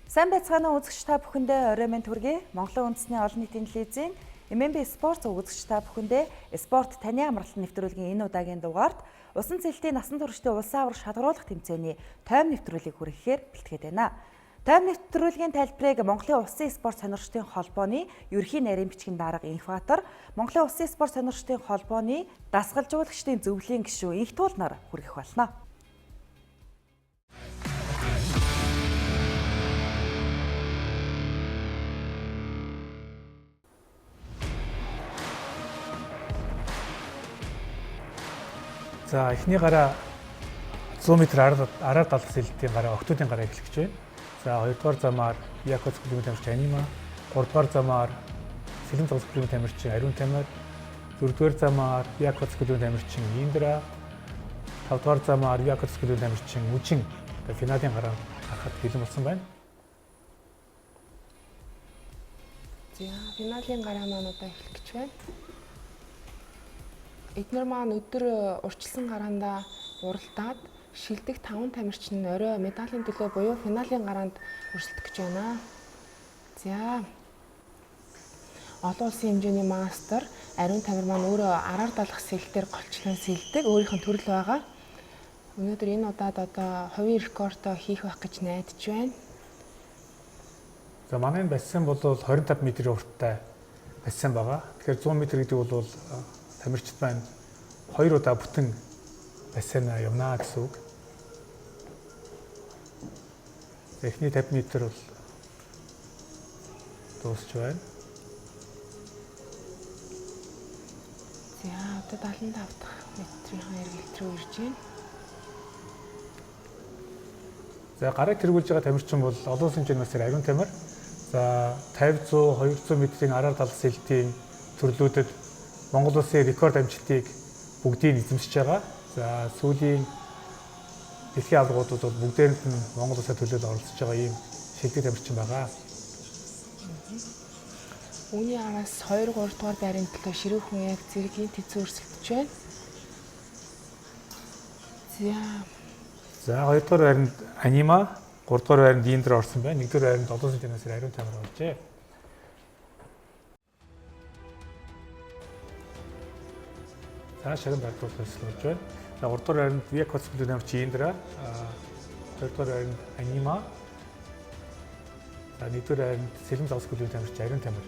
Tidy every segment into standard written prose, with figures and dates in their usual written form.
Сайн байцгаана уу үзэгч та бүхэндээ орой минь төргий. Монголын үндэсний олон нийтийн телевизийн MNB Спорт үзэгч та бүхэндээ спорт таны амралт нэвтрүүлгийн энэ удаагийн дугаард усан цэлтийн насан туршдын улсын аварга шалгаруулах тэмцээний тойм нэвтрүүлгийг хүргэхээр бэлтгээд байна. Тойм нэвтрүүлгийн тайлбарыг Монголын улсын спорт сонирхчдын холбооны ерөнхий нарийн бичгийн дарга Инхбатар, Монголын улсын спорт сонирхчдын холбооны дасгалжуулагчдын зөвлөлийн гишүүн Инх Туулнаар хүргэх болно. За эхний гараа 100 м араар далах сэлтийн гараа октоодын гараа эхлэх гэж байна. За хоёрдугаар замаар Якутск клубын тамирчин Анима, гуравдугаар замаар Сэлэм зогс клубын тамирчин Ариун Тамир, дөрөвдүгээр замаар Якутск клубын тамирчин Индра, тавдугаар замаар Якутск клубын тамирчин Үжин финалийн гараа гарахад бэлэн болсон байна. За финалийн гараа маань одоо эхлэх гэж байна. Эднэр маань өдөр урьдчилсан гараандаа уралдаад шилдэг 5 тамирчин нь орой медалийн төлөө буюу финалийн гараанд өрсөлдөх гэж байна. За олон улсын хэмжээний мастер Ариун Тамир маань өөрөө араар далах сэлтээр голчлон сэлдэг өөрийнх нь төрөл байгаа. Өнөөдөр энэ удаад одоо хувийн рекордоо хийх байх гэж найдаж байна. За манай энэ бассейн бол 25 м-ийн урттай бассейн байгаа. Тэгэхээр 100 м гэдэг бол тамирчид маань хоёр удаа бүтэн бассейнаа явна гэсэн үг. Эхний 50 м бол дуусч байна. За одоо 75 дахь метрийн эргэлт рүү ирж байна. За гарыг тэргүүлж байгаа тамирчин бол олон улсын хэмжээний мастер Ариун Тамир. За 50, 100, 200 метрийн араар далах сэлтийн төрлүүдэд Монгол улсын рекорд амжилтыг бүгдийг эзэмшиж байгаа. За сүүлийн дэлхийн аваргуудад бол бүгдээрэнд нь Монгол улсаа төлөөлөл оролцож байгаа ийм шилдэг тамирчин байгаа. Үүний араас 2 3 дугаар байрны төлөө ширүүхэн яг зэргийн тэзүү өрсөлдөж байна. За За 2 дугаар байранд Анима, 3 дугаар байранд Индра орсон байна. 1 дугаар байранд олон улсын хэмжээний Ариун Тамир оржээ. За шагнал бардуулах ёслол болж байна. За 3 дугаар байранд Якутск бүлгийн тамирчин Индра, 2 дугаар байранд Анима. За 1 дугаар байранд Сэлэм загас бүлгийн тамирчин Ариун Тамир.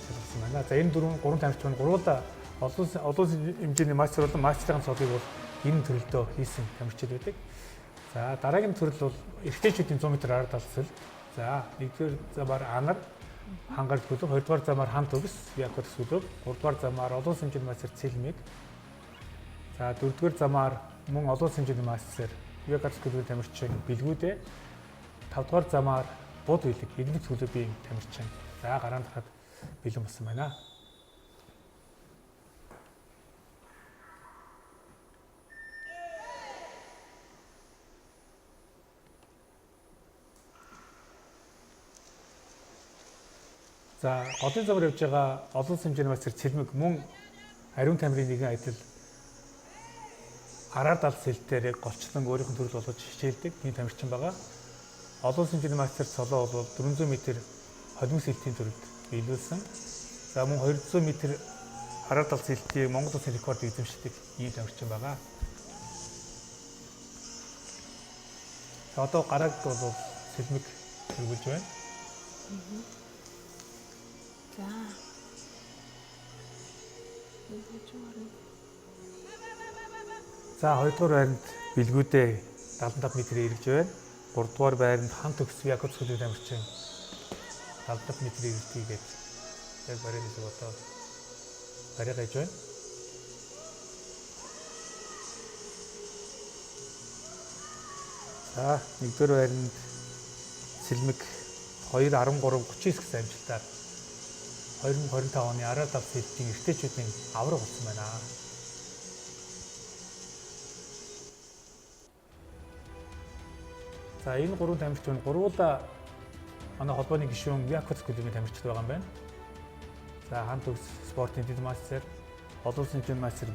Шалгасан байна. За энэ дөрвөн гурван тамирчин маань гурвуулаа олон улсын хэмжээний мастер болон мастерын цолыг бол энэ төрөлдөө хийсэн тамирчид байдаг. За дараагийн төрөл бол эрэгтэйчүүдийн 100 м ард талсал. За нэгдүгээр замаар Анар хангард клуб, хоёрдугаар замаар Хан төгс Якутск клуб, гуравдугаар замаар олон улсын хэмжээний мастер Цэлмэг. За дөрөвдүгээр замаар мөн олон улсын хэмжээний мастер Якутск клубын тамирчин Билгүүдэ. Тавдугаар замаар Буд Билэг Эднэг клубын тамирчин. За гараанд хахад бэлэн болсон байна. За голын замаар явж байгаа олон улсын хэмжээний мастер Цэлмэг мөн Ариун Тамирын нэгэн адил араар дал сэлтээр яг голчлон өөрийнх нь төрөл болгож хичээлдэг тийм тамирчин байгаа. Олон улсын хэмжээний мастер Цолоо бол 400 м холимог сэлтийн төрөлд биелүүлсэн. За мөн 200 м араар дал сэлтийн Монгол улсын рекорд эзэмшдэг ийм тамирчин байгаа. За одоо гараг бол Цэлмэг тэргүүлж байна. За. Энэ хажуугаар нь За хоёрдугаар байранд Билгүүдээ 75 м-ээр эргэж байна. Гуравдугаар байранд Хан төгс Якутск клубын тамирчин 75 м-ээр эргэлтийгээд яг барийн хэсэг одоо барийг гаж байна. За нэгдүгээр байранд Сэлмэг 2.13 39 гэсэн амжилтаар 2025 оны араар дал сэлтийн эрэгтэйчүүдийн аварга болсон байна. За энэ гурван тамирчин гурвуулаа манай холбооны гишүүн Якутск клубын тамирчид байгаа юм байна. За Хан төгс спортын дэд мастер, олон улсын хэмжээний мастер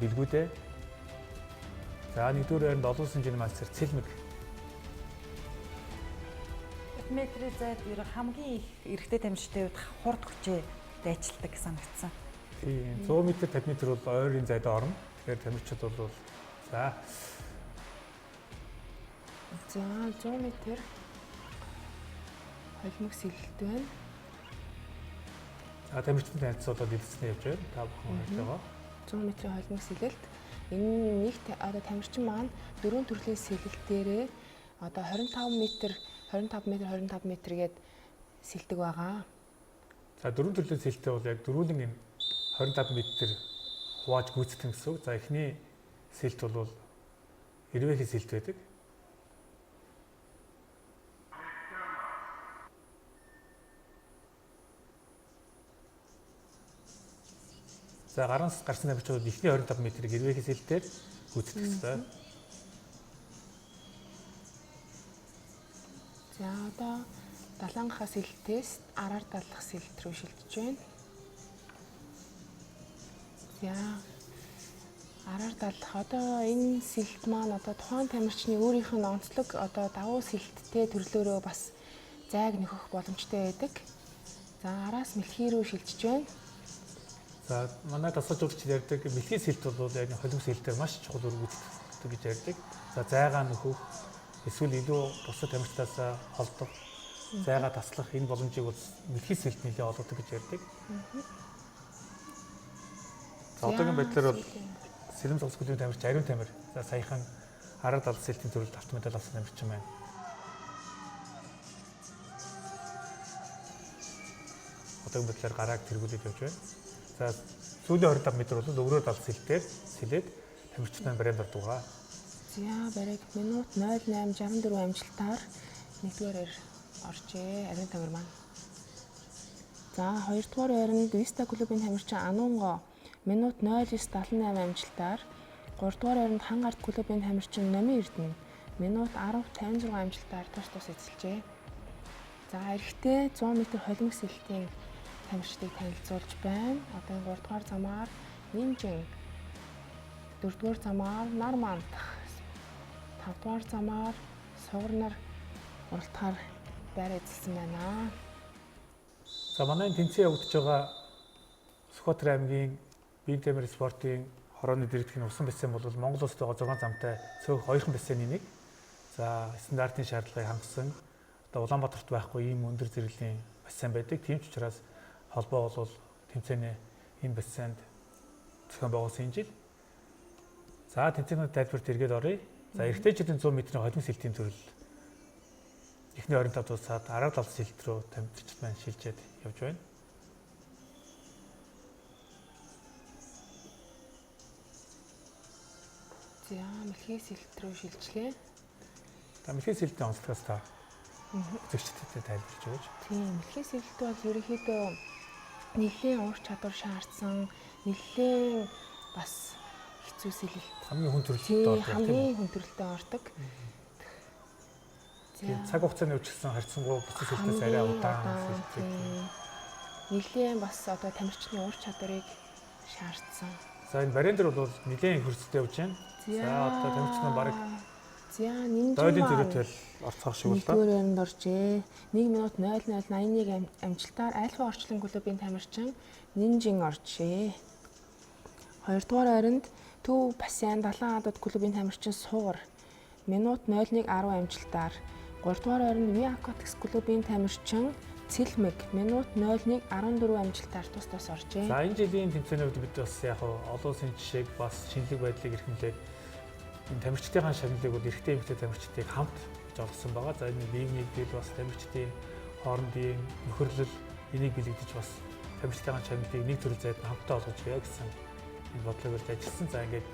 Урт метрийн зайд ер хамгийн их эрэгтэй тамирчдын хувьд хурд хүчээ дайчилдаг санагдсан. Тийм 100 м 50 м бол ойрын зайд орно. Тэгэхээр тамирчид бол за За 100 м холимог сэлэлт байна. За тамирчдын танилцуулаад дэлгэцнээ явж байна. Та бүхэн харж байгаа. 100 м-ийн холимог сэлэлт. Энэ нэг одоо тамирчин маань дөрвөн төрлийн сэлэлтээрээ одоо 25 м, 25 м, 25 м гээд сэлдэг байгаа. За дөрвөн төрлийн сэлэлтээ бол яг дөрвөлэн энэ 25 м хувааж гүйцэтгэн гэсэн үг. За эхний сэлэлт бол эрвээхий сэлэлт байдаг. За гарan гарсан тамирчид эхний 25 м-ийг эрвээхий сэлэлтээр гүйцэтгэх ёстой. За одоо далаангахаа сэлэлтээс араар даллах сэлэлт рүү шилжиж байна. За араар даллах одоо энэ сэлэлт маань одоо тухайн тамирчны өөрийнх нь онцлог одоо давуу сэлэлттэй төрлөөрөө бас зайг нөхөх боломжтой байдаг. За араас мэлхий рүү шилжиж байна. За манай дасгалжуулагчид ярьдаг мэлхий сэлэлт бол яг холимог сэлэлтээр маш чухал үр гүйцэтгэдэг гэж ярьдаг. За зайгаа нөхөх эсвэл илүү бусад тамирчдаас холдох, зайгаа таслах энэ боломжийг бол мэлхий сэлэлт нэлээд олгодог гэж ярьдаг. За одоогийн байдлаар бол Сэлэм зогс клубын тамирч Ариун Тамир за саяхан арга далд сэлэлтийн төрөлд алтан медаль авсан тамирчин байна. Одоогийн байдлаар гарааг тэргүүлээд явж байна. За сүүлийн 25 м бол өврөөр далд сэлэлтээр сэлээд тамирчтай барианд ордог. За бараг минут 08.64 амжилтаар нэгдүгээр оржээ. Ариун Тамир маань. За хоёрдугаар байранд Vista клубын тамирчин Ануунго минут 09.78 амжилтаар, гуравдугаар байранд Хангард клубын тамирчин Номин Эрдэнэ минут 10.56 амжилтаар тус тус эзэлжээ. За эрэгтэй 100 м холимог сэлэлтийн тамирчдыг танилцуулж байна. Одоо 3 дугаар замаар Нинжин, 4 дугаар замаар Нармантах, 5 дугаар замаар Сугарнар уралтахаар байр эзэлсэн байна. За манай тэмцээн явагдаж байгаа Сүхбаатар аймгийн Биеийн тамир спортын хорооны дэргэдэх нь усан бассейн бол Монгол улсад байгаа 6 замтай цөөх хоёрхан бассейны нэг. За стандартын шаардлагыг хангасан одоо Улаанбаатарт байхгүй ийм өндөр зэрэглэлийн бассейн байдаг. Тийм ч учраас холбоо бол тэмцээний энэ бассейнд зохион байгуулсан энэ жил. За тэмцээний тайлбарт эргээд оръё. За эрэгтэйчүүдийн 100 м-ийн холимог сэлэлтийн төрөл эхний 25 дуусаад арга далд сэлэлт рүү тамирчид маань шилжээд явж байна. За мэлхий сэлэлт рүү шилжлээ. За мэлхий сэлэлтийн онцлогоос та үзэгчдэд тайлбарлаж өгөөч. Тийм, мэлхий сэлэлт бол ерөнхийдөө нэлээд ур чадвар шаардсан, нэлээд бас хэцүү сэлэлт. Хамгийн хүн төрөлтөд ордог. Хамгийн хүн төрөлтөд ордог. Тийм, цаг хугацааны үжилсэн харьцангуй бусад сэлэлтээс арай удаан сэлэлт. Нэлээд бас одоо тамирчны ур чадварыг шаардсан. За энэ бариан дээр бол нэлээд их хөрсөлтөй явж байна. За одоо тамирчин маань бараг За нинжин дойлын зэрэгтэл орцоох шиг боллоо. Нэгдүгээр байранд оржээ. 1 минут 00.81 амжилтаар Альфа орчлон клубын тамирчин Нинжин оржээ. Хоёрдугаар байранд Төв Бассейн Далайн адууд клубын тамирчин Сугар минут 01.10 амжилтаар. Гуравдугаар байранд Ви Акватикс клубын тамирчин Цэлмэг минут 01.14 амжилтаар тус тус оржээ. За энэ жилийн тэмцээний үед бид бас яг олон улсын жишээг бас шинэлэг байдлыг эрхэмлээд энэ тамирчдын шагналыг бол эрэгтэй эмэгтэй тамирчдыг хамт гэж олгосон байгаа. За энэ бие нэгдэл бас тамирчдын хоорондын нөхөрлөл энийг бэлэгдэж бас тамирчдын шагналыг нэг төрөл зайд хамтдаа олгож яваа гэсэн энэ бодлогоор ажилласан. За ингээд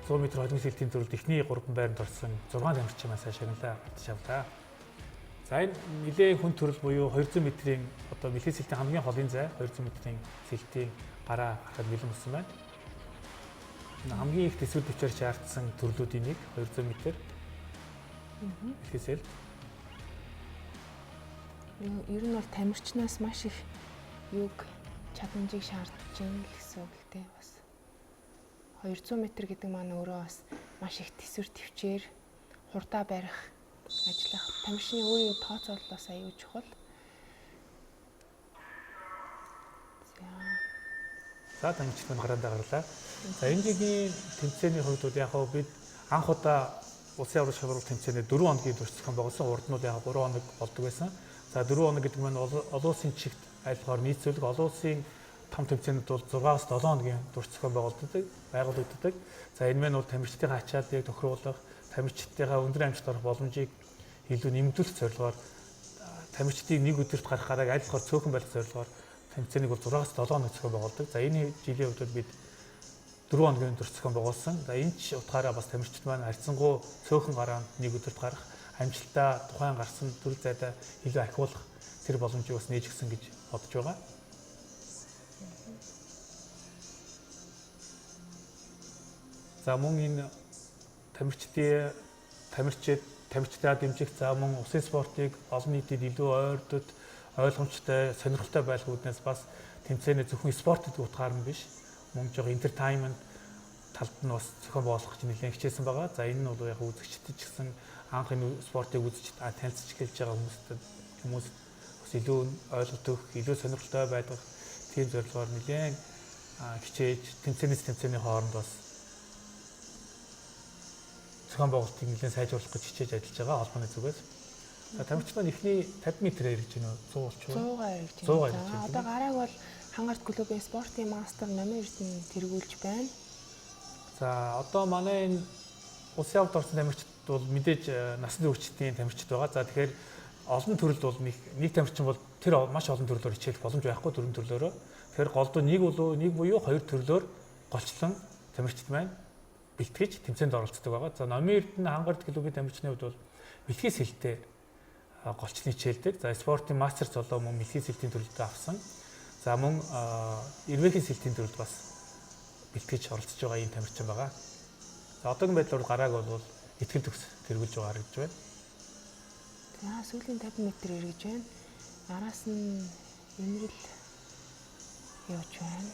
100 м холимог сэлэлтийн төрөлд эхний 3 байранд орсон 6 тамирчин маань сайн шагналаа авч авлаа. За энэ нэлээд хүн төрөл буюу 200 м-ийн одоо мэлхий сэлэлтийн хамгийн холын зай 200 м-ийн сэлэлтийн гараа гарахад бэлэн болсон байна. Хамгийн их төсвөр төвчээр шаардсан төрлүүдийн нэг 200 м. Мэлхий сэлэлт. Ер нь бол тамирчнаас маш их юг чадамжийг шаардж байна л гэсэн үг л дээ бас. 200 м гэдэг маань өөрөө бас маш их төсвөр төвчээр хурдаа барих Ажиллах тамирчны өөрийн тооцоолол бас аюул чухал. За тамирчид маань гараандаа гарлаа. За энэ жилийн тэмцээний хувьд бол яг бид анх удаа улсын аварга шалралт тэмцээний 4 хоногийн турш зохион байгуулсан. Урд нь бол яг 3 хоног болдог байсан. За 4 хоног гэдэг нь олон улсын чигт айлхаар нийцүүлэг олон улсын том тэмцээнүүд бол 6-аас 7 хоногийн турш зохион байгуулагддаг. За энэ мэн бол тамирчдын ачааллыг тохируулах, тамирчдынхаа өндөр амжилт гарах боломжийг илүү нэмэгдүүлэх зорилгоор тамирчдыг нэг өдөрт гарах гарааг аль болохоор цөөхөн байх зорилгоор тэмцээнийг бол 6-аас 7 хоног зохион байгуулдаг. За энэ жилийн хувьд бид 4 хоногийн турш зохион байгуулсан. За энэ ч утгаараа бас тамирчид маань харьцангуй цөөхөн гараанд нэг өдөрт гарах, амжилтаа тухайн гарсан төрөл зайдаа илүү ахиулах тэр боломжийг бас нээж өгсөн гэж бодож байгаа. За мөн энэ тамирчдаа дэмжих, за мөн усын спортыг олон нийтэд илүү ойрдод, ойлгомжтой, сонирхолтой байх үүднээс бас тэмцээний зөвхөн спорт гэдэг утгаар нь биш, мөн жоо entertainment талд нь бас зохион байгуулах гэж нэлээд хичээсэн байгаа. За энэ нь бол яг үзэгчдэд ч гэсэн анх энэ спортыг үзэж танилцж эхэлж байгаа хүмүүст бас илүү ойлголт өгөх, илүү сонирхолтой байх тийм зорилгоор нэлээд хичээж тэмцээнээс тэмцээний хооронд бас зохион байгуулалтыг нэлээд сайжруулах гэж хичээж ажиллаж байгаа холбооны зүгээс. За тамирчин маань эхний 50 метрээр ирж байна уу? 100 болчих уу? 100-аар ирж байна. Одоо гарааг бол Хангарт клубын спортын мастер Номын Эрдэнэ тэргүүлж байна. За одоо манай энэ улсын аваргад орсон тамирчид бол мэдээж насан туршидын тамирчид байгаа. За тэгэхээр олон төрөлд бол нэг тамирчин бол тэр маш олон төрлөөр хичээлэх боломж байхгүй дөрвөн төрлөөрөө. Тэгэхээр голдуу нэг буюу хоёр төрлөөр голчлон тамирчид маань бэлтгэж тэмцээнд оролцдог байгаа. За Номын Эрдэнэ Хангарт клубын тамирчны хувьд бол мэлхий сэлтэй голчлон хичээлдэг. За спортын мастер цолоо мөн мэлхий сэлтийн төрөлдөө авсан. За мөн эрвээхийн сэлтийн төрөлд бас бэлтгэж оролцож байгаа ийм тамирчин байгаа. За одоогийн байдлаар гарааг бол итгэл төгс тэргүүлж байгаа харагдаж байна. За сүүлийн 50 метр эргэж байна. Араас нь Инрэл явж байна.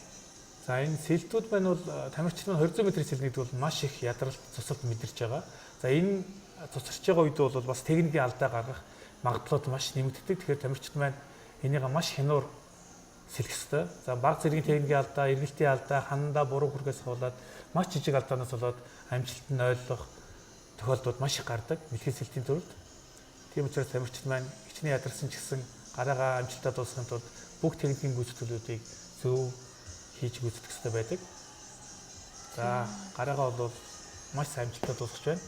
За энэ сэлтүүд маань бол тамирчин маань 200 метр сэлнэ гэдэг бол маш их ядралт, цуцалт мэдэрч байгаа. За энэ цуцарч байгаа үед бол бас техникийн алдаа гаргах магадлалууд маш нэмэгддэг. Тэгэхээр тамирчид маань энийгээ маш хянуур сэлэх ёстой. За баг зэргийн техникийн алдаа, эргэлтийн алдаа, ханандаа буруу хүргээс болоод маш жижиг алдаанаас болоод амжилт нь ойлголох тохиолдлууд маш их гардаг мэлхий сэлтийн төрөлд. Тийм учраас тамирчид маань хичнээн ядарсан ч гэсэн гараагаа амжилтаа дуусгахын тулд бүх техникийн гүйцэтгэлүүдийг зөв хийж гүйцэтгэх ёстой байдаг. За гараагаа бол маш сайн амжилттай дуусгаж байна.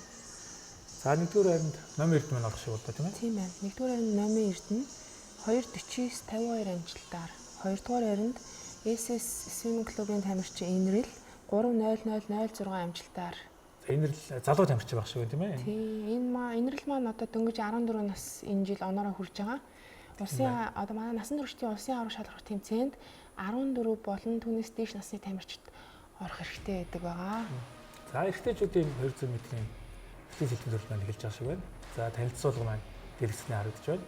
За нэгдүгээр байранд Номын Эрдэнэ маань орох шиг боллоо тийм ээ. Тийм ээ. Нэгдүгээр байранд Номын Эрдэнэ 2:49.52 амжилтаар. Хоёрдугаар байранд SS Swimming Club-ын тамирчин Инрэл 3:00.06 амжилтаар. За Инрэл залуу тамирчин байх шиг байна тийм ээ. Тийм. Энэ Инрэл маань одоо дөнгөж 14 нас энэ жил оноороо хүрж байгаа. Улсын одоо манай насан туршдын улсын аварга шалралт тэмцээнд 14 болон түүнээс дээш насны тамирчид орох хэрэгтэй байдаг байгаа. За эрэгтэйчүүдийн 200 метрийн мэлхий сэлтийн төрөл маань эхэлж байгаа шиг байна. За танилцуулга маань дэлгэцний харагдаж байна.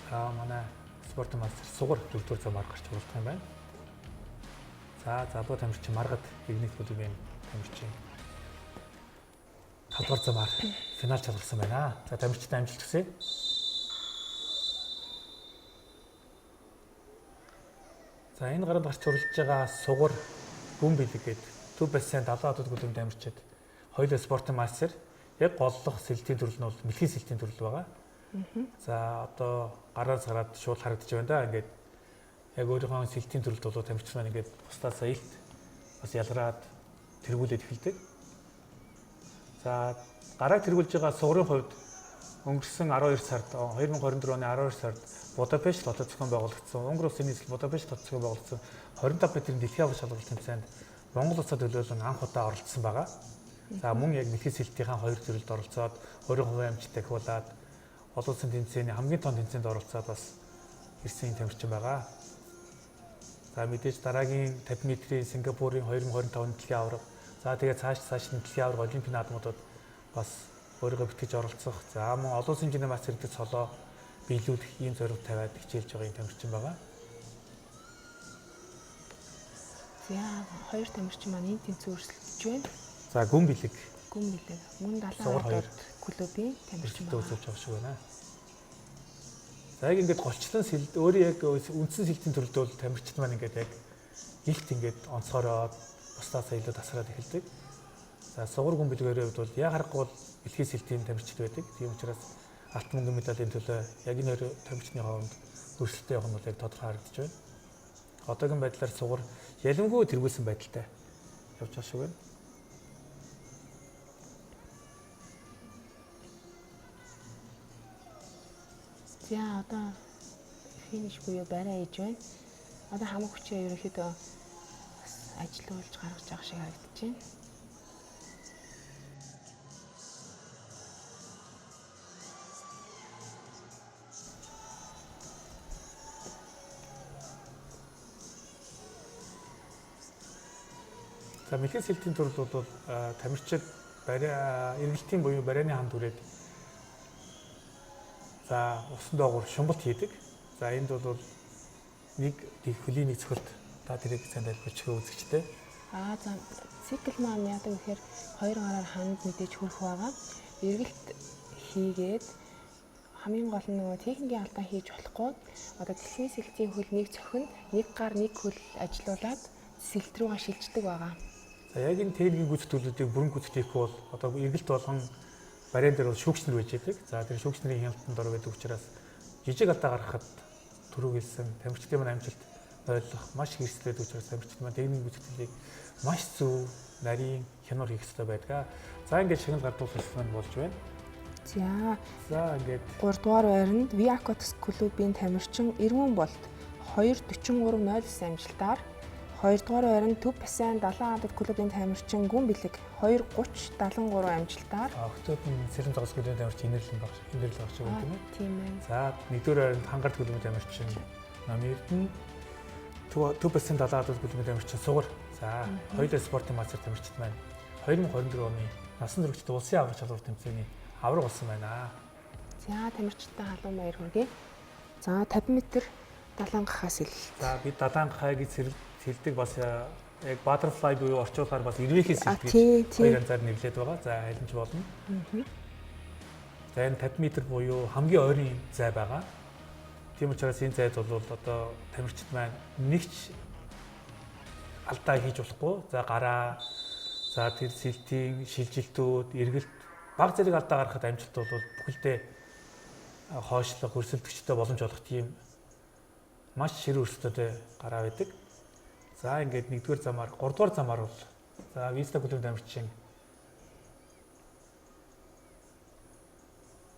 За манай спортын мастер Сугар дөрөвдүгээр замаар гарч уралдах юм байна. За залуу тамирчин Маргад Игнэт клубын тамирчин 5 дугаар замаар финал шалгарсан байна. За тамирчид амжилт хүсье. За энэ гаранд гарч уралдаж байгаа Сугар Гүн бэлэг гээд Төв бассейн 70 одод клубын тамирчид хоёулаа спортын мастер яг голлох сэлтийн төрөл нь бол мэлхий сэлтийн төрөл байгаа. За одоо гараас гараад шууд харагдаж байна да. Ингээд яг өөрийнхөө сэлтийн төрөлд бол тамирчин маань ингээд бусдаасаа илт бас ялгараад тэргүүлээд эхэлдэг. За гарааг тэргүүлж байгаа Сугарын хувьд өнгөрсөн 12 сард 2024 оны 12 сард Будапешт хотод зохион байгуулагдсан Унгар улсын нийслэл Будапешт хотод зохион байгуулагдсан 25 метрийн дэлхийн аварга шалралт тэмцээнд Монгол улсад төлөөлөн анх удаа оролцсон байгаа. За мөн яг мэлхий сэлтийнхаа хоёр төрөлд оролцоод өөрийнхөө хувийн амжилтыг ахиулаад олон улсын тэмцээний хамгийн том тэмцээнд оролцоод бас ирсэн тамирчин байгаа. За мэдээж дараагийн 50 метрийн Сингапурын 2025 оны дэлхийн аварга, за тэгээ цааш дэлхийн аварга олимпийн наадмуудад бас өөрийгөө бэлтгэж оролцох, за мөн олон улсын хэмжээний мастер гэдэг цолоо биелүүлэх ийм зорилго тавиад хичээлж байгаа юм тамирчин байгаа. За хоёр тамирчин маань энэ тэнцүү өрсөлдөж байна. За гүн бэлэг. Гүн бэлэг. Мөн далайн Сугар хоёр. ардууд клубын тамирчин Өрсөлдөө байна. үзүүлж байгаа шиг байна. За яг ингээд голчлон сэлд өөрөө яг үндсэн сэлтийн төрөлд бол тамирчид маань ингээд яг илт ингээд онцгороод бусдаасаа илүү тасраад эхэлдэг. За сугар гүн бэлгээрийн хувьд бол яг харахгүй бол дэлхийн сэлтийн тамирчид байдаг. Тийм учраас алт мөнгөн медалийн төлөө яг энэ хоёр тамирчны хооронд өрсөлдөө явах нь бол яг тодорхой харагдаж байна. Одоогийн байдлаар сугар ялангуй тэргүүлсэн байдалтай явж байгаа шиг байна. За одоо финиш буюу барай хийж байна. Одоо хамаг хүчээ ерөнхийдөө бас ажилуулж гаргаж байгаа шиг харагдаж байна. За мэлхий сэлтийн төрөл бол тамирчид барай эргэлтийн буюу барайны ханд хүрээд за усан доогуур шумбалт хийдэг. За энд бол нэг хөлийн нэг цохилт та тэрийг сайн тайлбарлаж өгөө үзэгчтэй. Аа за цикл маань яадаг гэхээр хоёр гараар ханд мэдээж хүрэх байгаа. Эргэлт хийгээд хамгийн гол нь нөгөө техникийн алдаа хийж болохгүй. Одоо дэлхийн сэлтийн хөл нэг цохино, нэг гар нэг хөл ажилуулад сэлт рүүгээ шилждэг байгаа. За яг энэ техникийн гүйцэтгэлүүдийг бүрэн гүйцэтгэхгүй бол одоо эргэлт болгон барайн дээр бол шүүгч нар байж байдаг. За тэр шүүгч нарын хяналтанд ор байдаг учраас жижиг алдаа гаргахад түрүүгэлсэн тамирчдын маань амжилт нойлох маш их эрсдэл байдаг учраас тамирчид маань техникийн гүйцэтгэлийг маш зөв нарийн хянуур хийх ёстой байдаг. За ингээд шагнал гардуулах маань болж байна. За За ингээд 3 дугаар байранд Viacox клубын тамирчин Эргүн болт 2:43.09 амжилтаар 2 дугаар байранд Төв Басайн Далайн Адад клубын тамирчин Гүн Бэлэг 2:30.73 амжилтаар октод нь сэлэм загас клубын тамирчин инэрлэн баг инэрлэн баг шиг байна тийм ээ. Тийм ээ. За нэгдүгээр байранд хангарт клубын тамирчин Нам Эрдэнэ, Төв Басайн Далайн Адад клубын тамирчин Сугар. За хоёулаа спортын мастер тамирчид маань 2024 оны насан туршид улсын аварга шалралт тэмцээний аварга болсон байна. За тамирчидтай халуун баяр хүргэе. За 50 м далайн гахаас ил. За би далайн гахайг сэлдэг бас яг butterfly буюу орчуулгаар бас ирвэхээ сэлдэг тий, тий. хоёр янзаар нэрлэдэг байгаа. За аль нь ч болно. За энэ 50 м буюу хамгийн ойрын зай байгаа. Тийм учраас энэ зайд бол одоо тамирчид маань нэг ч алдаа хийж болохгүй. За гараа, за тэр сэлтийн шилжилтүүд, эргэлт баг зэрэг алдаа гаргахад амжилт бол бүхэлдээ хойшлох, өрсөлдөгчтэй боломж олох тийм маш ширүү өрсөлдөөтэй гараа байдаг. За ингээд нэгдүгээр замаар, гуравдугаар замаар бол за Виста клубын тамирчин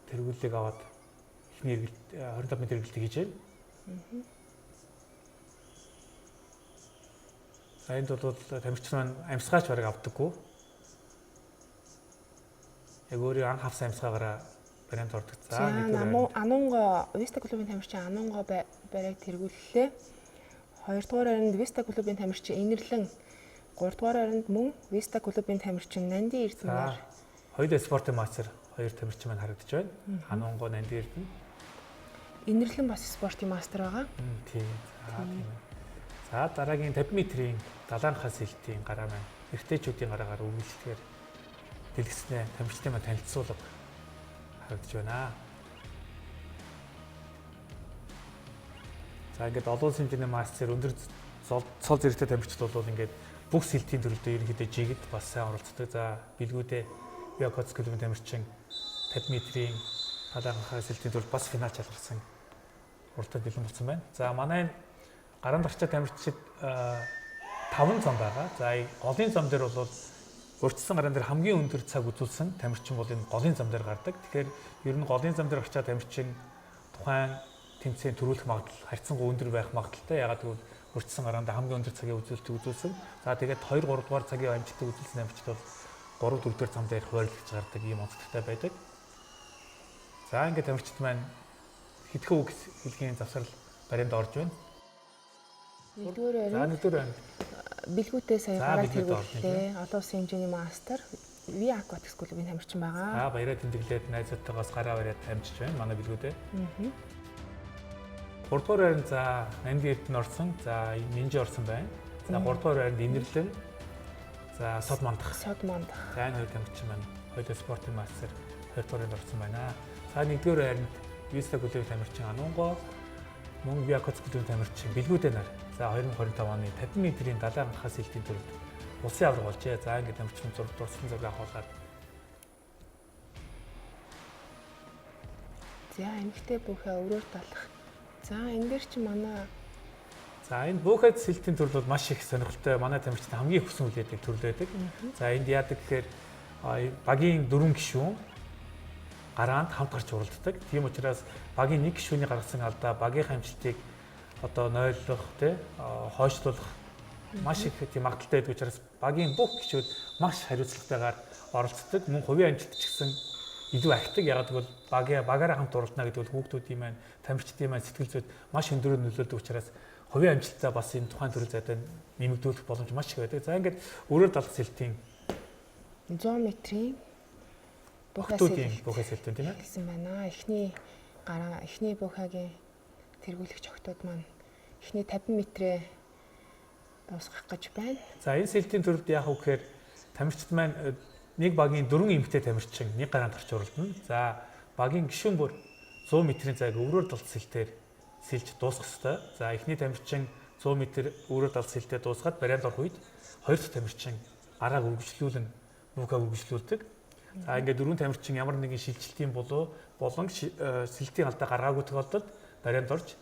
тэргүүллийг аваад эхний эргэлт 25 м эргэлтийг хийж байна. За энд бол тамирчин маань амьсгаач бараг авдаггүй. Яг өөрөө анх авсан амьсгаагаараа барианд ордог. За За нэгдүгээр байранд Анунго Виста клубын тамирчин Анунго барайг тэргүүллээ. Хоёрдугаар байранд Виста клубын тамирчин Инэрлэн, гуравдугаар байранд мөн Виста клубын тамирчин Нанди За Эрдэнээр. хоёулаа спортын мастер хоёр тамирчин маань харагдаж байна. Хануунго Нанди Эрдэнэ. Инэрлэн бас спортын мастер байгаа. Тийм. За тийм. За дараагийн 50 метрийн далайн хас сэлтийн гараа маань эрэгтэйчүүдийн гараагаар үргэлжлэхээр дэлгэснээ тамирчдын маань танилцуулга харагдаж байна. За ингээд олон улсын хэмжээний мастер өндөр цол зэрэгтэй тамирчид бол ингээд бүх сэлтийн төрөлдөө ерөнхийдөө жигд бас сайн оролцдог. За бэлгүүдээ Биокоц клубын тамирчин 50 метрийн далайн хас сэлтийн төрөлд бас финал шалгарсан уртад бэлэн болсон байна. За манай энэ гаран дарчаа тамирчид 5 зам байгаа. За голын зам дээр бол урьдчилсан гаран дээр хамгийн өндөр цаг үзүүлсэн тамирчин бол энэ голын зам дээр гардаг. Тэгэхээр ер нь голын зам дээр гарчаа тамирчин тухайн тэмцээн төрүүлэх магадлал харьцангуй өндөр байх магадлалтай. Ягаад гэвэл урьдчилсан гараанд хамгийн өндөр цагийн үзүүлэлтийг үзүүлсэн. За тэгээд 2 3 дугаар цагийн амжилтыг үзүүлсэн тамирчид бол 3 4 дугаар зам дээр хуваарлаж гардаг ийм онцлогтой байдаг. За ингээд тамирчид маань хэдхэн үг хэлхийн завсрал барианд орж байна. Нэгдүгээр За байранд нэгдүгээр байранд бэлгүүтээ сая За, гараа бэлгүүтээ орж тэргүүллээ. Олон улсын хэмжээний мастер Ви Aquatics клубын тамирчин байгаа. За баяраа тэмдэглээд найзуудтайгаас гараа бариад амжиж байна манай бэлгүүдээ. Гуравдугаар байранд за Нанди Эрдэнэ орсон. За Минжи орсон байна. За 3 дугаар байранд Инэрлэн. За Сод Мандах. Сод Мандах. За энэ хоёр тамирчин маань хоёулаа спортын мастер 2 дугаар байранд орсон байна. За 1 дугаар байранд Виста клубын тамирчин Анунго, мөн Виакоц клубын тамирчин Билгүүдэ нар. За 2025 оны 50 метрийн далайн хас сэлтийн төрөлд улсын аварга болжээ. За ингээд тамирчин зураг дурсан зураг авахуулаад. За эмэгтэй бүхээ өрөөр талах. За энэ дээр чи манай За энэ бүхэд сэлтийн төрөл бол маш их сонирхолтой. Манай тамирчид хамгийн их хүсэн хүлээдэг төрөл байдаг. За энд яадаг гэхээр багийн 4 гишүүн гараанд хамт гарч уралддаг. Тийм учраас багийн нэг гишүүний гаргасан алдаа багийн амжилтыг одоо нойлох, тий, хойшлуулах маш их тийм магадлалтай байдаг учраас багийн бүх гишүүд маш хариуцлагатайгаар оролцдог. Мөн хувийн амжилт ч гэсэн илүү ахдаг. Ягаад гэвэл багаараа хамт уралдана гэдэг бол хүүхдүүдийн маань, тамирчдын маань сэтгэл зүйд маш өндөрөөр нөлөөлдөг учраас хувийн амжилтаа бас энэ тухайн төрөл зайдаа нэмэгдүүлэх боломж маш их байдаг. За ингээд өөрөөр далах сэлтийн 100 метрийн бүхээ сэлтэн тийм ээ. Хэлсэн байна. Эхний гараа, эхний бүхээгийн тэргүүлэгч охтууд маань эхний 50 метрээ дуусгах гэж байна. За энэ сэлтийн төрөлд яах вэ гэхээр тамирчид маань нэг багийн 4 эмэгтэй тамирчин нэг гараанд гарч уралдана. За багийн гишүүн бүр 100 метрийн зайг өөрөөр далах сэлтээр сэлж дуусгах ёстой. За эхний тамирчин 100 метр өөрөөр далах сэлтээр дуусгаад барианд орох үед хоёр дахь тамирчин гарааг үргэлжлүүлэн бүхээ үргэлжлүүлдэг. За ингээд дөрвөн тамирчин ямар нэгэн шилжилтийн болов болон сэлтийн алдаа гаргаагүй тохиолдолд барианд орж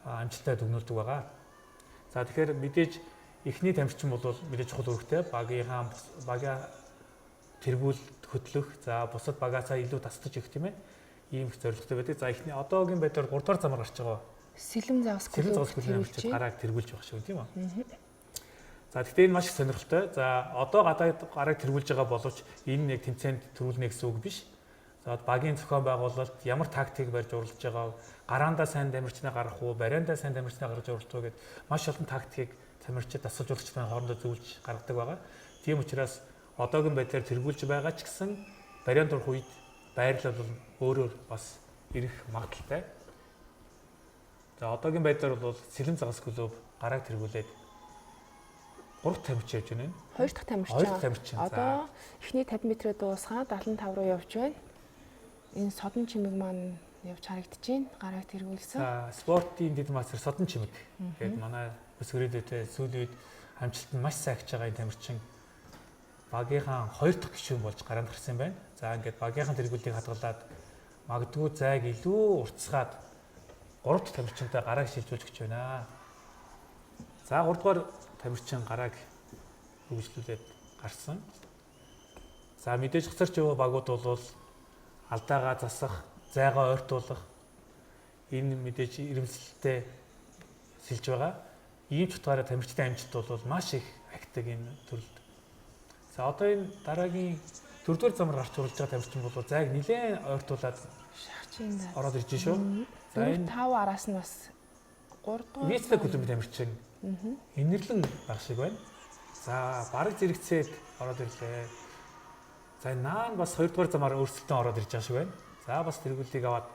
амжилттай дүгнүүлдэг байгаа. За тэгэхээр мэдээж эхний тамирчин бол мэдээж чухал үүрэгтэй. Багийнхаа багаа тэргүүл хөдлөх, за бусад багаасаа илүү тасдаж өгөх тийм ээ. Ийм их зорилготой байдаг. За эхний одоогийн байдлаар 3 дугаар замаар гарч байгаа. Сэлэм загас клуб гарааг тэргүүлж байгаа шиг тийм үү? За гэхдээ энэ маш их сонирхолтой. За одоо гадаад гарааг тэргүүлж байгаа боловч энэ нэг тэмцээнд төрүүлнэ гэсэн үг биш. За багийн зохион байгуулалт ямар тактик барьж уралдаж байгаа, гараандаа сайн тамирчнаа гаргах уу, бариандаа сайн тамирчнаа гаргаж уралдах уу гэд маш олон тактикийг тамирчид дасгалжуулагчдын хоорондоо зөвлөж гаргадаг байгаа. Тийм учраас одоогийн байдлаар тэргүүлж байгаа ч гэсэн барианд орох үед байрлал бол өөрөөр бас ирэх магадлалтай. За одоогийн байдлаар бол Сэлэм загас клуб гарааг тэргүүлээд 3 тамирчин явж байна. 2 дахь тамирчин. 2 дахь тамирчин. Одоо эхний 50 метрээ дуусгаад 75 руу явж байна. Энэ содон чимэг маань явж харагдаж байна. Гарааг тэргүүлсэн. За спортын дэд мастер содон чимэг. Тэгээд манай өсгөрөөдөөтэй сүүлийн үед амжилт нь маш сайн агч байгаа энэ тамирчин багийнхаа 2 дахь гишүүн болж гараанд гарсан юм байна. За ингээд багийнхаа тэргүүлийг хадгалаад магадгүй зайг илүү уртсгаад 3 дахь тамирчинтай гарааг шилжүүлж гэж байна. За 3 дугаар тамирчин гарааг үргэлжлүүлээд гарсан. За мэдээж хоцорч яваа багууд бол алдаагаа засах, зайгаа ойртуулах энэ мэдээж ирэмсэлтэй сэлж байгаа. Ийм ч утгаараа тамирчдын амжилт бол маш их ахдаг энэ төрөлд. За одоо энэ дараагийн дөрөвдүгээр замаар гарч уралж байгаа тамирчин бол зайг нэлээд ойртуулад шахаж ороод ирж шүү. За энэ 5 араас нь бас 3 дугаар Виста клубын тамирчин Инэрлэн баг шиг байна. За бараг зэрэгцээд ороод ирлээ. За наан бас 2 дугаар замаар өөрсөлтөн ороод ирж байгаа шиг байна. За бас тэргүүлийг аваад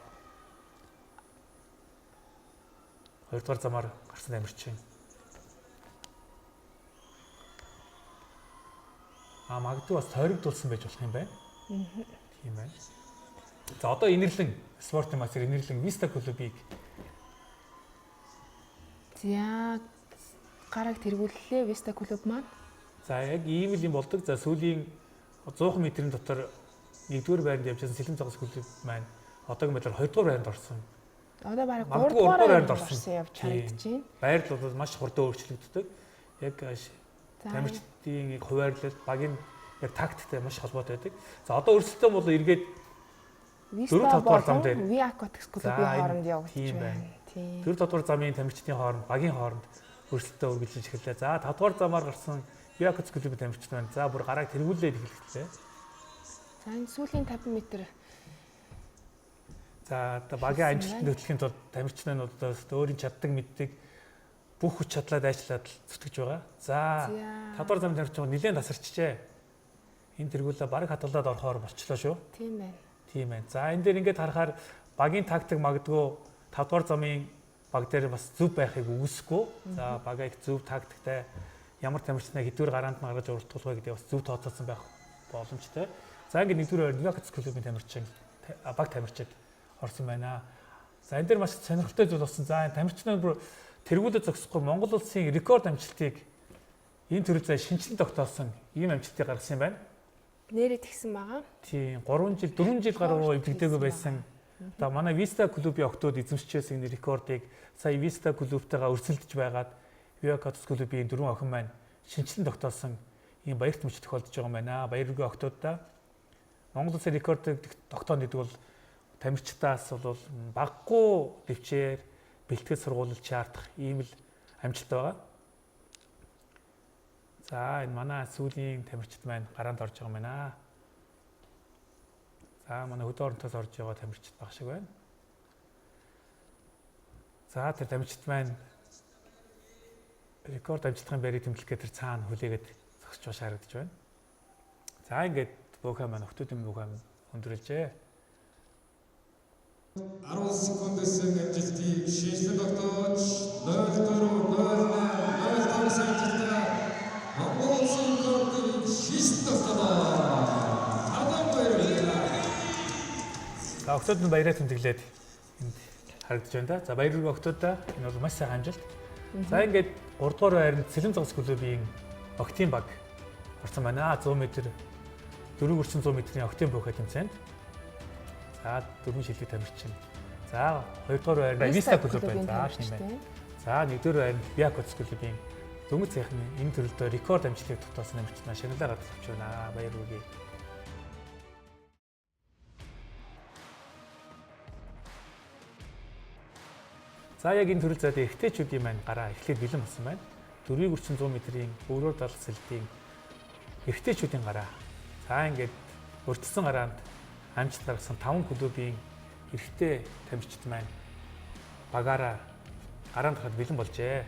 2 дугаар замаар гарсан тамирчин. А магадгүй бас тойрогдуулсан байж болох юм байна. Тийм байна. За одоо Инэрлэн спортын мастер Инэрлэн Виста клубыг За гараг тэргүүллээ Виста клуб маань. За яг ийм л юм болдог. За сүүлийн 100 метрийн дотор 1-р байранд явж байсан Сэлэм загас клуб маань одоогийн байдлаар 2-р байранд орсон. Одоо бараг 3-р байранд орсон явж харагдаж байна. Байрлал бол маш хурдан өөрчлөгддөг. Яг тамирчдын хуваарлалт, багийн яг тактиктэй маш холбоотой байдаг. За одоо өрсөлдөөн бол эргээд 4-5 дугаар зам дээр Виакотекс клубын хооронд явагдаж байна. Тийм. 4-5 дугаар замын тамирчдын хооронд, багийн хооронд өрсөлдөөн үргэлжлэж эхэллээ. За 5 дугаар замаар гарсан Виакотекс клубын тамирчид байна. За бүр гарааг тэргүүлээд эхэллээ. За энэ сүүлийн 50 метр. За одоо багийн амжилтанд хөтлөхийн тулд тамирчид нь одоо өөрийн чаддаг мэддэг бүх хүч чадлаа дайчлаад зүтгэж байгаа. За 5 дугаар замын тамирчин нэлээд тасарчжээ. Энэ тэргүүлээ бараг хадгалаад орохоор болчлоо шүү. Тийм байна. Тийм байна. За энэ дээр ингээд харахаар багийн тактик магадгүй 5 дугаар замын баг дээр бас зөв байхыг үгүйсэхгүй. За бага их зөв тактиктай Ямар тамирчнаа хэдвэр гараанд нь гаргаж уралдуулах вэ гэдэг бас зөв тооцоолсон байх боломжтой. За ингээд нэгдүгээр байранд Виакц клубын тамирчин баг тамирчид орсон байна. За энэ дээр маш сонирхолтой зүйл болсон. За энэ тамирчин бүр тэргүүлээ зогсохгүй Монгол улсын рекорд амжилтыг энэ төрөл зай шинжилэн тогтоосон ийм амжилтыг гаргасан юм байна. Нэрээ тэгсэн байгаа. Тийм 3 жил 4 жил гаруй эвдэгдээгүй байсан. Одоо манай Vista клубын октод эзэмшижсэн энэ рекордыг сая Vista клубтайгаа өрсөлдөж байгаад Viacom клубын дөрвөн охин маань шинжилэн тогтоосон ийм баярт мөч тохиолдож байгаа юм байна. Баяргүй октоддаа Монгол улсын рекордыг тогтооно гэдэг бол тамирчдаас бол баггүй төвчээр бэлтгэл сургуулилт шаардах ийм л амжилт байгаа. За энэ манай сүүлийн тамирчид маань гараанд орж байгаа юм байна. За манай хөдөө оронтоос орж байгаа тамирчид баг шиг байна. За тэр тамирчид маань рекорд амжилтын байрыг тэмдэглэхэд тэр цаана хүлээгээд зогсож байгаа шаарагдаж байна. За ингээд бөөхөө маань охтуудын бөөхөө өндөрлжээ. 10 секундээс амжилтыг шинжилэн тогтоож 04 08 05 амжилттай Монгол улсын рекордыг шинжилэн тогтоолоо. Адам баярлалаа. За октод нь баяраа тэмдэглээд энд харагдаж байна да. За баяр хүргэе октодоо. Энэ бол маш сайхан амжилт. За ингээд 3 дугаар байранд Сэлэм загас клубын октын баг орсон байна. 100 м 4 100 м-ийн октын бөөхө тэмцээнд. За дөрвөн шилдэг тамирчин. За 2 дугаар байранд Виста клуб байна. За тийм байна. За 1 дугаар байранд Якутс клубын дөнгөж сайхны энэ төрөлдөө рекорд амжилтыг тогтоосон тамирчнаа шагналаа гаргаж авч байна. Баяр хүргэе. За яг энэ төрөл зайд эрэгтэйчүүдийн маань гараа эхлээд бэлэн болсон байна. 4.100 м-ийн өөрөөр далах сэлтийн эрэгтэйчүүдийн гараа. За ингээд өртсөн гараанд амжилт гаргасан 5 клубын эрэгтэй тамирчид маань багаараа гараанд гарахад бэлэн болжээ.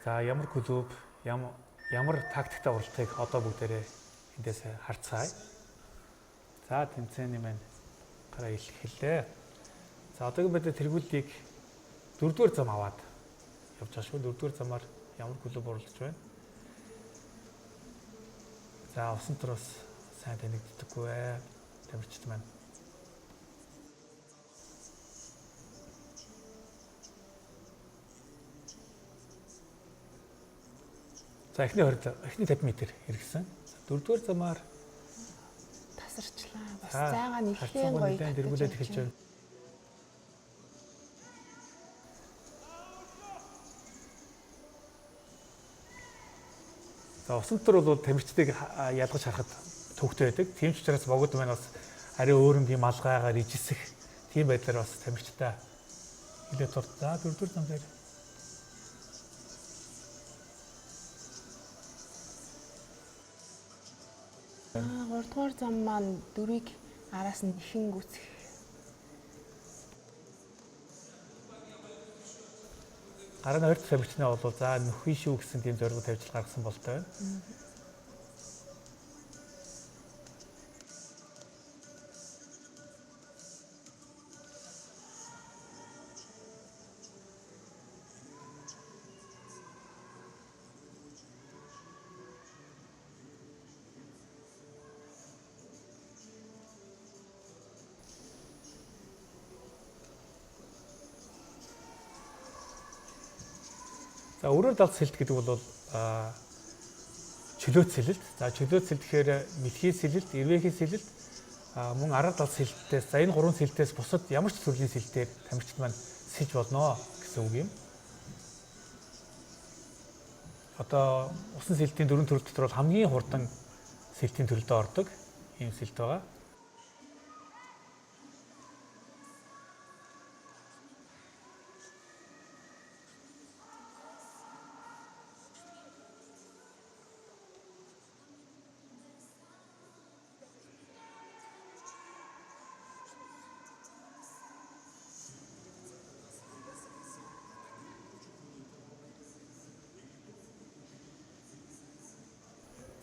За ямар клуб ямар тактиктай уралдахыг одоо бүгдээрээ эндээс харцгаая. За тэмцээний маань гараа илэрхийлээ. За одоогийн байдлаар тэргүүллийг дөрөвдүгээр зам аваад явж байгаа шүү. Дөрөвдүгээр замаар ямар клуб уралдаж байна? За усан төр бас сайн танигддаггүй ээ. Тамирчид маань. За эхний 20 эхний 50 м хэрэгсэн. Дөрөвдүгээр замаар тасарчлаа. Бас зайгаа нэлээд гоё тэргүүлээд эхэлж байна. За усан төр бол тамирчдыг ялгаж харахад төвхтэй байдаг. Тийм ч учраас богд маань бас арай өөр юм малгайгаар ижисэх тийм байдлаар бас тамирчдаа нэлээд тур. За дөрөвдүгээр зам дээр Гуравдугаар зам маань дөрвийг араас нь ихэн гүцэх. Гараа нь 2 дахь тамирчнаа бол за нөхөн шүү гэсэн тийм зорилго тавьж гаргасан болтой байна. За өөрөөр далд сэлт гэдэг бол чөлөөт сэлэлт. За чөлөөт сэлт гэхээр мэлхий сэлэлт, эрвээхий сэлэлт, мөн арга далд сэлэлтээс за энэ гурван сэлэлтээс бусад ямар ч төрлийн сэлэлтээр тамирчид маань сэлж болно гэсэн үг юм. Одоо усан сэлэлтийн дөрвөн төрөл дотор бол хамгийн хурдан сэлэлтийн төрөлдөө ордог ийм сэлэлт байгаа.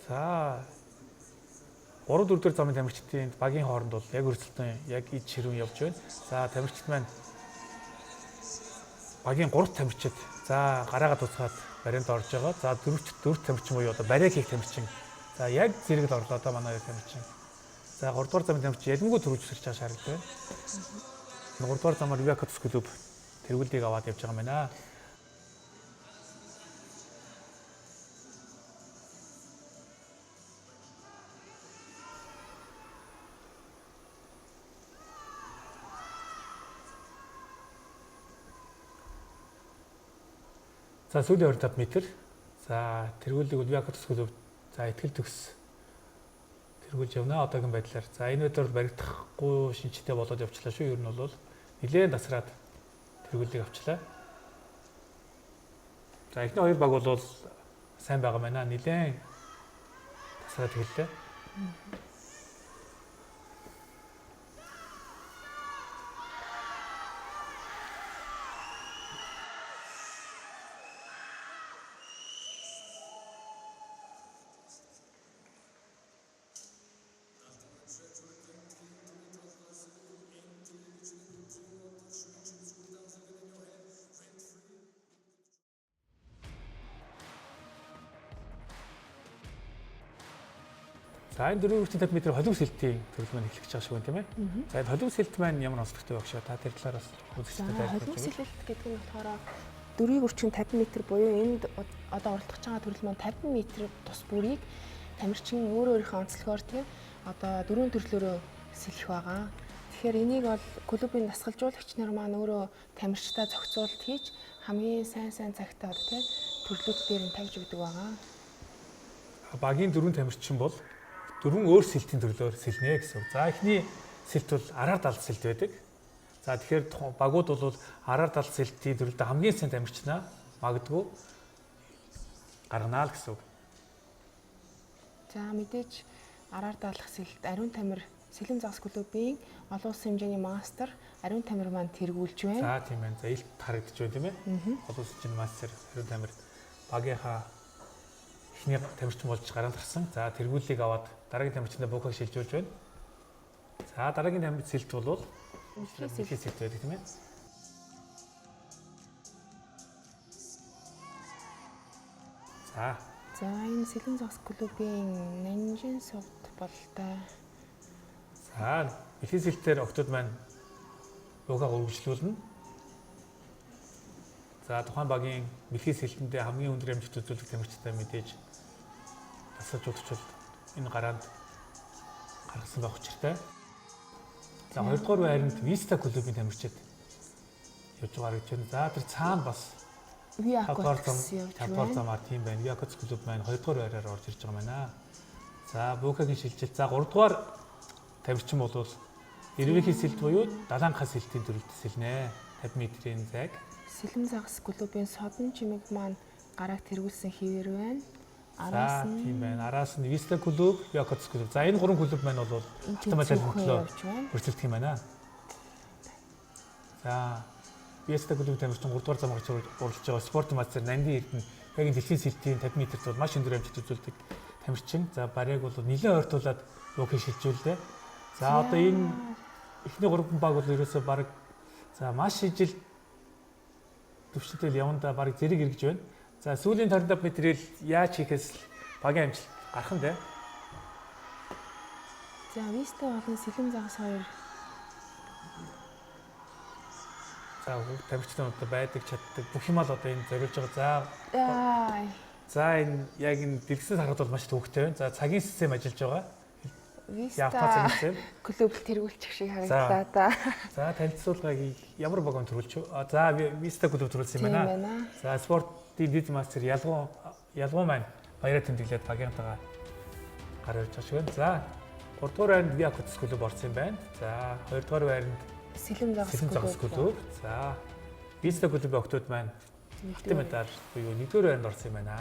За 3 4 дугаар замын тамирчдын багийн хооронд бол яг өрсөлдөөн яг ид ширүүн явж байна. За тамирчид маань багийн 3 тамирчид за гараагаа туцгаад барианд орж байгаа. За 4 тамирчин буюу одоо бариа хийх тамирчин. За яг зэрэг л орлоо да манай хоёр тамирчин. За 3 дугаар замын тамирчин ялангуй төрүүлж өсөрч байгаа шаардлага байна. 3 дугаар замаар Виакотс клуб тэргүүлдийг аваад явж байгаа юм байна. За сүүлийн 25 м. За тэргүүлдийг бол Виакотс клуб за ихтгэл төгс тэргүүлж явна одоогийн байдлаар. За энэ өдөр баригдахгүй шинжтэй болоод явчлаа шүү. Ер нь бол нэлээд тасраад тэргүүлдийг авчлаа. За эхний хоёр баг бол сайн байгаа байна. Нэлээд тасраад хэллээ. За энэ 4.50 м холиг сэлтийн төрөл маань эхлэх гэж байгаа шиг байна тийм ээ. За энэ холиг сэлт маань ямар онцлогтой байх шээ? Та тэр талаар бас үзэгчдэд айлтгаж өгөөч. Холиг сэлт гэдэг нь болохоор 4.50 м буюу энд одоо оролдох байгаа төрөл маань 50 м тус бүрийг тамирчин өөр өөрийнхөө онцлогоор тийм одоо дөрвөн төрлөөрөө сэлэх байгаа. Тэгэхээр энийг бол клубын дасгалжуулагч нар маань өөрөө тамирчдаа зохицуулт хийж хамгийн сайн цагтаа одоо тийм төрлүүд дээр нь тавьж өгдөг байгаа. Багийн дөрвөн тамирчин бол дөрвөн өөр сэлтийн төрлөөр сэлнэ гэсэн үг. За эхний сэлт бол араар далд сэлт байдаг. За тэгэхээр багууд бол араар далд сэлтийн төрлөд хамгийн сайн тамирчнаа магадгүй гарганаа л гэсэн үг. За мэдээж араар даалах сэлт ариун тамир Сэлэм загас клубын олон улсын хэмжээний мастер ариун тамир маань тэргүүлж байна. За тийм байна. За илт харагдаж байна тийм ээ. Олон улсын хэмжээний мастер ариун тамир багийнхаа эхний тамирчин болж гараад гарсан. За тэргүүлийг аваад дараагийн тамирчиндаа буухыг шилжүүлж байна. За дараагийн тамирч сэлт бол мэлхий сэлт байдаг тийм ээ. За. За энэ Сэлэм загас клубын Нанжин сувд болтой. За мэлхий сэлтээр октод маань буухаа үргэлжлүүлнэ. За тухайн багийн мэлхий сэлтэндээ хамгийн өндөр амжилт үзүүлэх тамирчтай мэдээж дасгалжуулагч энэ гараанд гаргасан байх учиртай. За хоёрдугаар байранд Vista клубын тамирчид явж байгаа гэж байна. За тэр цаана бас Viacos явж байна. Замаар тийм байна. Viacos клуб маань хоёрдугаар байраар орж ирж байгаа байна. За Бүүкагийн шилжилт. За гуравдугаар тамирчин бол Эрвэхий сэлт буюу далаанхаа сэлтийн төрөлд сэлнэ. 50 метрийн зайг. Сэлэм загас клубын содон чимэг маань гарааг тэргүүлсэн хэвээр байна. Араас нь тийм байна. Араас нь Vista клуб, Viacos клуб. За энэ гурван клуб маань бол автоматар төлөө өрсөлдөх юм байна. За Vista клуб тамирчин 3 дугаар зам гарч уралдаж байгаа спорт мастер Нанди Эрдэнэ яг энэ дэлхийн сэлтийн 50 метрт бол маш өндөр амжилт үзүүлдэг тамирчин. За барайг бол нэлээд ойртуулад юухыг шилжүүллээ. За одоо энэ эхний гурван баг бол ерөөсөө баг за маш ижил төвшөлтэй явандаа баг зэрэг эргэж байна. За сүүлийн 25 метрээр яаж хийхээс багийн амжилт гарах нь дээ. За Vista болон Сэлэм загас хоёр. За тамирчдын одоо байдаг чаддаг бүх юм л одоо энэ зориулж байгаа. За за энэ яг энэ дэлгэцээс харахад бол маш төвөгтэй байна. За цагийн систем ажиллаж байгаа. Vista клуб тэргүүлчих шиг харагдлаа да. За танилцуулгыг ямар баг он төрүүлж вэ? За Vista клуб төрүүлсэн юм байна. За спортын дэд мастер ялгуу маань баяраа тэмдэглээд багийнхантайгаа гар ирж байгаа шиг байна. За 3 дугаар байранд Viacos клуб орсон юм байна. За 2 дугаар байранд Сэлэм загас клуб. За Vista клубын октод маань алтан медаль буюу 1 дугаар байранд орсон юм байна.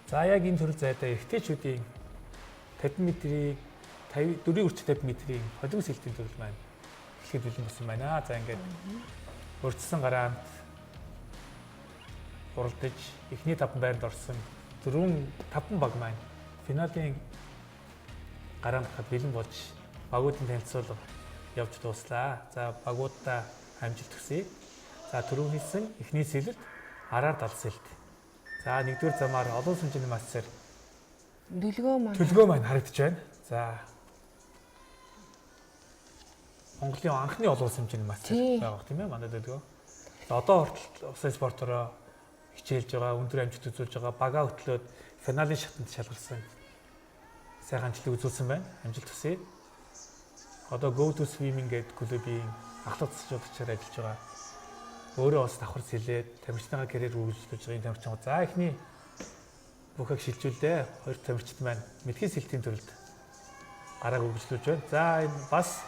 За яг энэ төрөл зайдаа эрэгтэйчүүдийн 50 метрийн 54.50 метрийн холимог сэлтийн төрөл маань эхлэхэд бэлэн болсон байна. За ингээд урьдчилсан гараанд уралдаж эхний 5 байранд орсон 4-5 баг маань финалийн гараа гарахад бэлэн болж багуудын танилцуулга явж дууслаа. За багуудаа амжилт хүсье. За түрүүн хэлсэн эхний сэлэлт араар далсэлт. За нэгдүгээр замаар олон улсын хэмжээний мастер Дүлгөө маань төлгөө маань харагдаж байна. За Монголын анхны олон улсын хэмжээний мастер байгаа тийм ээ манай төлгөө. За одоо хүртэл усын спортороо хичээлж байгаа, өндөр амжилт үзүүлж байгаа, багаа хөтлөөд финалийн шатанд шалгарсан сайхан амжилтыг үзүүлсэн байна. Амжилт хүсье. Одоо Go to Swimming гэдэг клубын ахлах засаглагчаар ажиллаж байгаа. Өөрөө бас давхар сэлээд тамирчныхаа карьер үргэлжлүүлж байгаа энэ тамирчин. За эхний бүхэг шилжүүлээ. Хоёр тамирчид маань мэдхийн сэлтийн төрөлд гарааг үргэлжлүүлж байна. За энэ бас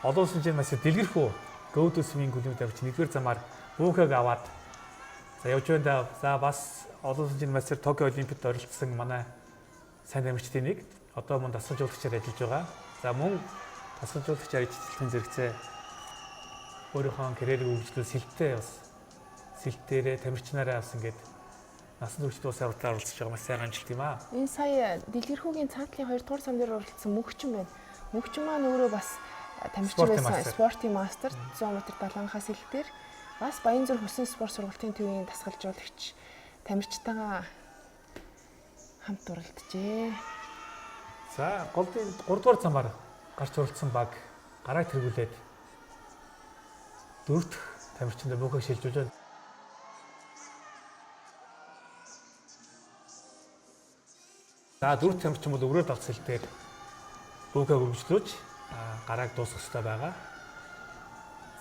олон улсын хэмжээний мастер дэлгэрхүү Go to Swimming клубын тамирчин нэгдүгээр замаар бүхэг аваад за явж байна да. За бас олон улсын хэмжээний мастер Токио Олимпиад оролцсон манай сайн тамирчдын нэг. Одоо мөн дасгалжуулагчаар ажиллаж байгаа. За мөн дасгалжуулагчаар ажиллахын зэрэгцээ өөрийнхөө карьерийг үргэлжлүүл сэлтээ бас сэлтээрээ тамирчнараа бас ингээд насан туршид улсын авралтаар оролцож байгаа маш сайн амжилт юм аа. Энэ сая Дэлгэрхүүгийн цаатлын 2 дугаар сам дээр оролцсон мөнхчин байна. Мөнхчин маань өөрөө бас тамирчин байсан. Спортын мастер 100 м даланхаа сэлтээр бас Баянзүр хөсөн спорт сургалтын төвийн дасгалжуулагч тамирчтайгаа хамт оролджээ. За голдын 3 дугаар замаар гарч оролцсон баг гарааг тэргүүлээд дөрөв дэх тамирчиндаа бүхэг шилжүүлж байна. За дөрөв тамирчин бол өрөөр давцсэл дээр бүхэг өргөжлөөж гарааг дуусгах ёстой байгаа.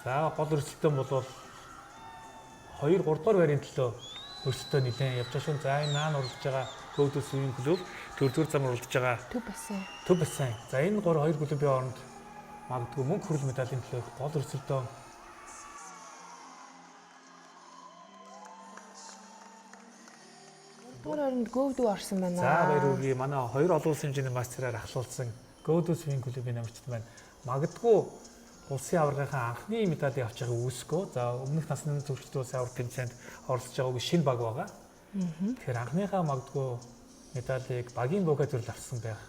За гол өрсөлдөөн бол 2 3 дугаар байрын төлөө өрсөлдөөн нэлээд явж байгаа шүү. За энэ наан уралдаж байгаа Go to Swimming Club, дөрөвдүгээр зам уралдаж байгаа Төв бассейн. Төв бассейн. За энэ 3 2 клубын хооронд магадгүй мөнгө хүрэл медалийн төлөө гол өрсөлдөөн. Дугаар оронд Гөвдүү орсон байна. За баяр хүргэе. Манай хоёр олон улсын хэмжээний мастераар ахлуулсан Go to Swimming Club-ийн тамирчид маань магадгүй улсын аваргынхаа анхны медалийг авч байгааг үүсэхгүй. За өмнөх насны төвчд улсын аварга тэмцээнд оролцож байгаагүй шинэ баг байгаа. Тэгэхээр анхныхаа магадгүй медалийг багийн бөөхө төрөл авсан байх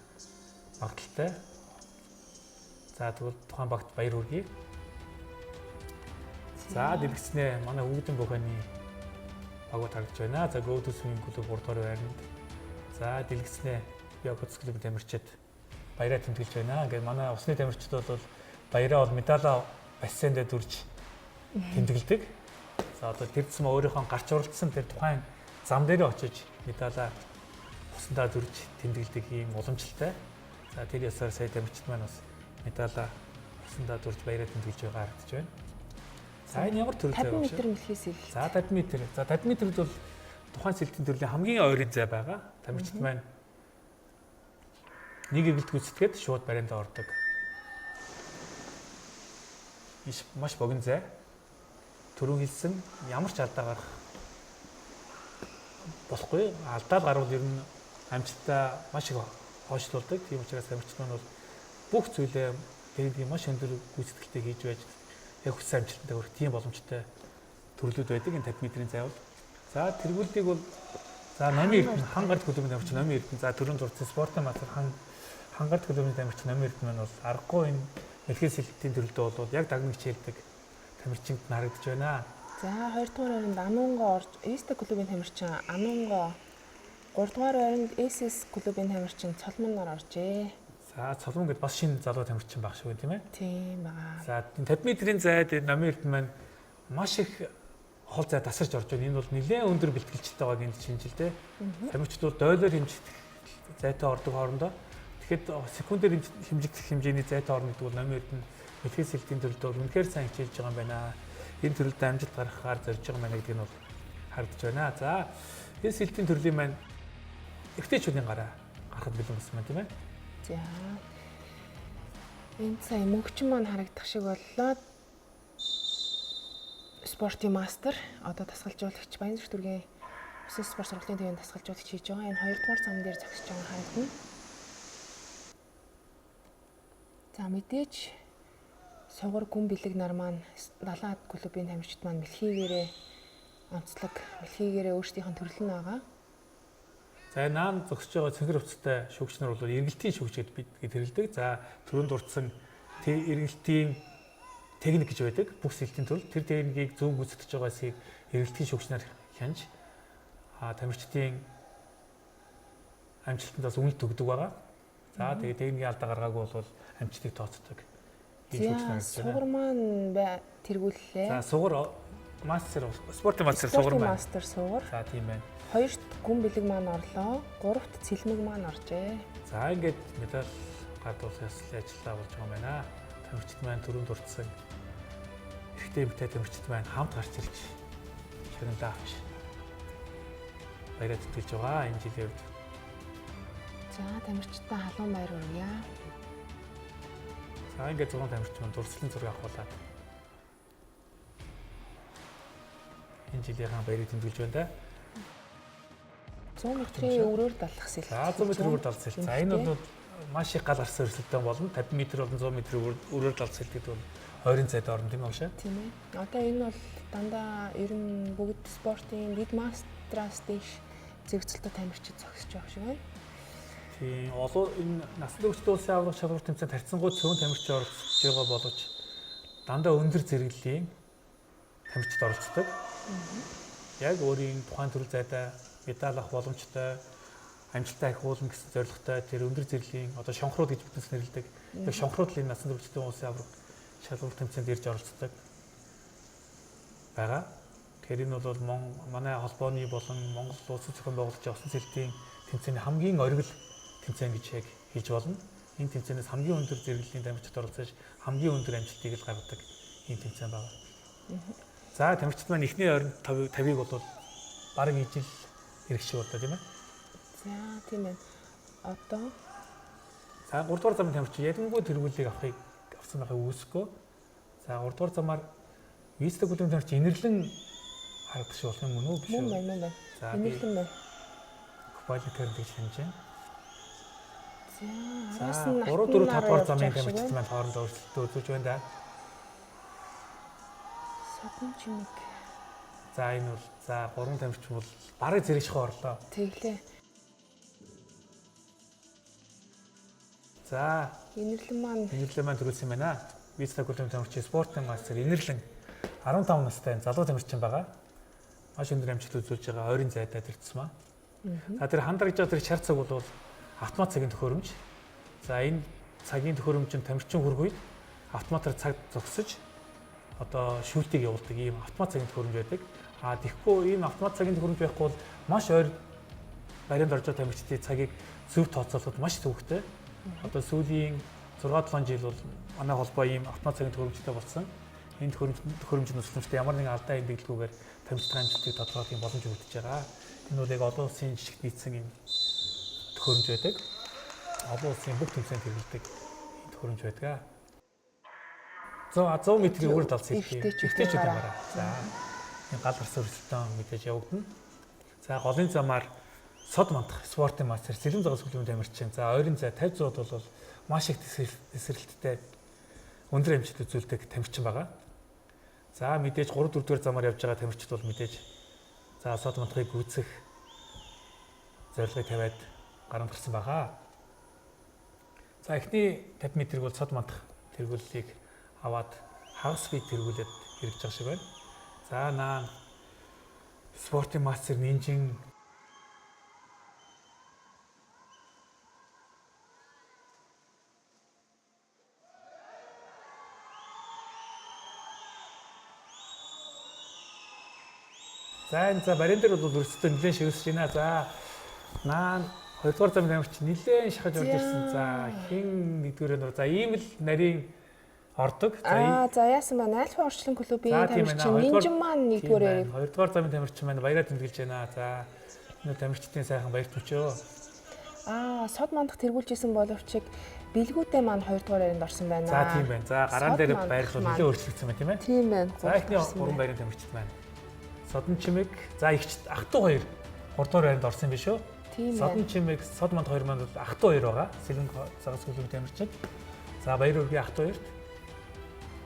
магадлалтай. За тэгвэл тухайн багт баяр хүргэе. За дэлгэцнээ манай хүүхдэн бөхөний багууд харагдаж байна. За Go to Swimming Club 3 дугаар байранд. За дэлгэцнээ Якутск клубын тамирчид баяраа тэмдэглэж байна. Ингээд манай усны тамирчид бол баяраа бол медалаа бассейндээ дүрж тэмдэглэдэг. За одоо тэр тусмаа өөрийнхөө гарч оролцсон тэр тухайн зам дээрээ очиж медалаа усандаа дүрж тэмдэглэдэг ийм уламжлалтай. За тэр ёсоор сая тамирчид маань бас медалаа усандаа дүрж баяраа тэмдэглэж байгаа харагдаж байна. За энэ ямар төрөл зай 50 вэ? м мэлхий сэлэлт. За 50 м. За 50 м бол тухайн сэлэлтийн төрлийн хамгийн ойрын зай байгаа. Тамирчид маань нэг эргэлт гүйцэтгээд шууд бариандаа ордог. Иш маш богино зай. Түрүүн хэлсэн ямар ч алдаа гарах болохгүй. Алдаа л гарвал ер нь амжилтаа маш их хойшлуулдаг. Тийм учраас тамирчид маань бол бүх зүйлээ техникийн маш өндөр гүйцэтгэлтэй хийж байж яг хүссэн амжилтанд хүрэх тийм боломжтой төрлүүд байдаг энэ 50 метрийн зай бол. За тэргүүлдийг бол за Номын Эрдэнэ хангарт клубын тамирчин Номын Эрдэнэ за түрүүн зурцсан спортын мастер хангарт клубын тамирчин Номын Эрдэнэ маань бол аргагүй энэ мэлхий сэлэлтийн төрөлдөө бол яг дагнаг хичээлдэг тамирчинд нь харагдаж байна. За 2 дугаар байранд Анунго орж Эста клубын тамирчин Анунго, 3 дугаар байранд SS клубын тамирчин Цолмон нар оржээ. За Цолмон гэд бас шинэ залуу тамирчин баг шүү тийм ээ. Тийм байгаа. За энэ 50 метрийн зайд энэ Номын Эрдэнэ маань маш их хол зай тасарч орж байна. Энэ бол нэлээд өндөр бэлтгэлчтэй байгааг энд шинжилдэ. Тамирчид бол дойлоор хэмжигдэх зайтай ордог хоорондоо. Тэгэхэд секундээр хэмжигдэх хэмжээний зайтай орно гэдэг бол Номын Эрдэнэ мэлхий сэлтийн төрөлд бол үнэхээр сайн хичээлж байгаа юм байна. Энэ төрөлд амжилт гаргахаар зорж байгаа юм байна гэдэг нь бол харагдаж байна. За энэ сэлтийн төрлийн маань эрэгтэйчүүдийн гараа гарахад бэлэн болсон байна тийм ээ. За. Энд сая мөнгөчин маань харагдах шиг боллоо. Спортын мастер, одоо дасгалжуулагч Баянзүрх дүргийн өсөн спорт сургуулийн төвийн дасгалжуулагч хийж байгаа. Энэ 2 дугаар зам дээр зогсож байгаа харагдана. За мэдээж сугар гүн бэлэг нар маань далайн клубын тамирчид маань мэлхийгээрээ онцлог, мэлхийгээрээ өөрсдийнх нь төрөл нь байгаа. За наан зогсож байгаа цэнхэр хувцастай шүүгч нар бол эргэлтийн шүүгч гэдээ бид хэрэглэдэг. За түрүүнд дурдсан эргэлтийн техник гэж байдаг. Бүх сэлтийн төрөл тэр техникийг зөв гүйцэтгэж байгаа эсийг эргэлтийн шүүгч нар хянж тамирчдын амжилтанд бас үнэлт өгдөг байгаа. За тэгээд техникийн алдаа гаргаагүй бол амжилтыг тооцдог. Сугар маань тэргүүллээ. За сугар мастер спортын мастер сугар маань. Мастер сугар. За тийм байна. Хоёрт гүн бэлэг маань орлоо. Гуравт цэлмэг маань оржээ. За ингээд медаль гардуулах ёслолын ажиллаа болж байгаа юм байна. Тамирчид маань түрүүнд дурдсан эрэгтэй эмэгтэй тамирчид маань хамт гарч ирж шагналаа авч баяраа тэтгэж байгаа энэ жилийн хувьд. За тамирчдаа халуун баяр хүргье. За ингээд 6 тамирчин маань дурсгалын зураг авахуулаад энэ жилийнхаа баярыг тэмдэглэж байна да. 100 метрийн өрөөр далах сэлт. За 100 метр өрөөр далах сэлт. За энэ бол маш их гал гарсан өрсөлдөөн болно. 50 метр болон 100 метр өрөөр далах сэлт гэдэг бол ойрын зайд орно тийм үү шээ? Тийм ээ. Одоо энэ бол дандаа ер нь бүгд спортын бид мастераас дээш зэрэгцэлтэй тамирчид зогсож байгаа шиг байна. Тийм. Олон энэ насан туршид улсын аварга шалралт тэмцээнд харьцангуй цөөн тамирчин оролцож байгаа боловч дандаа өндөр зэрэглэлийн тамирчид оролцдог. Яг өөрийн тухайн төрөл зайдаа медаль авах боломжтой, амжилттай ахиулна гэсэн зорилготой тэр өндөр зэрэглэлийн одоо шонхрууд гэж биднес нэрлэдэг. Яг шонхрууд л энэ насан туршидын улсын аварга шалралт тэмцээнд ирж оролцдог байгаа. Тэгэхээр энэ бол манай холбооны болон Монгол улсын зохион байгуулж явсан сэлтийн тэмцээний хамгийн оргил тэмцээн гэж яг хэлж болно. Энэ тэмцээнээс хамгийн өндөр зэрэглэлийн тамирчид оролцож хамгийн өндөр амжилтыг л гаргадаг ийм тэмцээн байна. За тамирчид маань эхний ойрон 50-ыг бол бараг ижил ирэх шиг боллоо тийм ээ. За тийм ээ. Одоо за 3 дугаар замын тамирчин ялангуй тэргүүлийг авахыг авсан байхыг үүсэхгүй. За 3 дугаар замаар Виста бүлгийн тамирчин инэрлэн харагдах шиг болох юм уу биш үү? Мөн байна, мөн байна. Инэрлэн байна. Купаликаар гэж хэмжээ. За араас нь 3 4 5 дугаар замын тамирчид маань хоорондоо өрсөлдөө үзүүлж байна да. Содон чимэг. За энэ бол за 3 тамирчин бол бараг зэрэг шахуу орлоо. Тэглээ. За инэрлэн маань төрүүлсэн байна. Виста бүлгийн тамирчин спортын мастер инэрлэн 15 настай залуу тамирчин байгаа. Маш өндөр амжилт үзүүлж байгаа ойрын зайдаа тэр тусмаа. За тэр хандарж байгаа тэр шар цаг бол автомат цагийн төхөөрөмж. За энэ цагийн төхөөрөмж нь тамирчин хүрэх үед автоматар цаг зогсож одоо шүүлтийг явуулдаг ийм автомат цагийн төхөөрөмж байдаг. А тэгэхгүй ийм автомат цагийн төхөөрөмж байхгүй бол маш ойр барианд орж байгаа тамирчдын цагийг зөв тооцоолоход маш төвөгтэй. Одоо сүүлийн 6-7 жил бол манай холбоо ийм автомат цагийн төхөөрөмжтэй болсон. Энэ төхөөрөмжийн тусламжтай ямар нэгэн алдаа эндэгдэлгүйгээр тамирчдын амжилтыг тодорхойлох боломж өгдөж байгаа. Энэ бол яг олон улсын жишгт нийцсэн юм төхөөрөмж байдаг. Олон улсын бүх тэмцээнд хэрэглэдэг энэ төхөөрөмж байдаг. 100 метрийн өөр далс хэлтэй. Эрэгтэйчүүд байгаа. За энэ гал гарсан өрсөлдөөн мэдээж явагдана. За голын замаар сод мандах спортын мастер Сэлэм загас хөлбөмбөгийн тамирчин. За ойрын зай 50 100-д бол маш их эсрэлттэй өндөр амжилт үзүүлдэг тамирчин байгаа. За мэдээж 3 4 дугаар замаар явж байгаа тамирчид бол мэдээж за сод мандахыг гүйцэх зорилгыг тавиад гарan гарсан байгаа. За эхний 50 метрийг бол сод мандах тэргүүллийг аваад хагас бие тэргүүлээд хэрэгж байгаа шиг байна. За наа спортын мастер Нинжин За энэ за барин дээр бол өрсөлдөөн нэлээд ширсэж байна. За наа хоёрдугаар замын тамирч нэлээд шахаж орж ирсэн. За хин нэгдүгээр нөр. За ийм л нарийн ордог. За яасан бэ? Альфа орчлон клубын тамирчин Нинжин маань нэгдүгээр ярив. Хоёрдугаар замын тамирчин маань баяраа тэмдэглэж байна. За энэ тамирчдын сайхан баярт мөчөө. Сод мандах тэргүүлж исэн боловч бэлгүүдээ маань хоёрдугаар яринд орсон байна. За тийм байна. За гараан дээр байрлал нэлээд өөрчлөгдсөн байна тийм ээ. Тийм байна. За эхний гурван байрны тамирчид маань. Содон чимэг, за ихч ах トゥ хоёр гуравдугаар байранд орсон юм биш үү? Содон чимэг, сод манд хоёр маань бол ах トゥ хоёр байгаа. Сэлэнг загас клубын тамирчид. За баяр хүргэе ах トゥ хоёрт.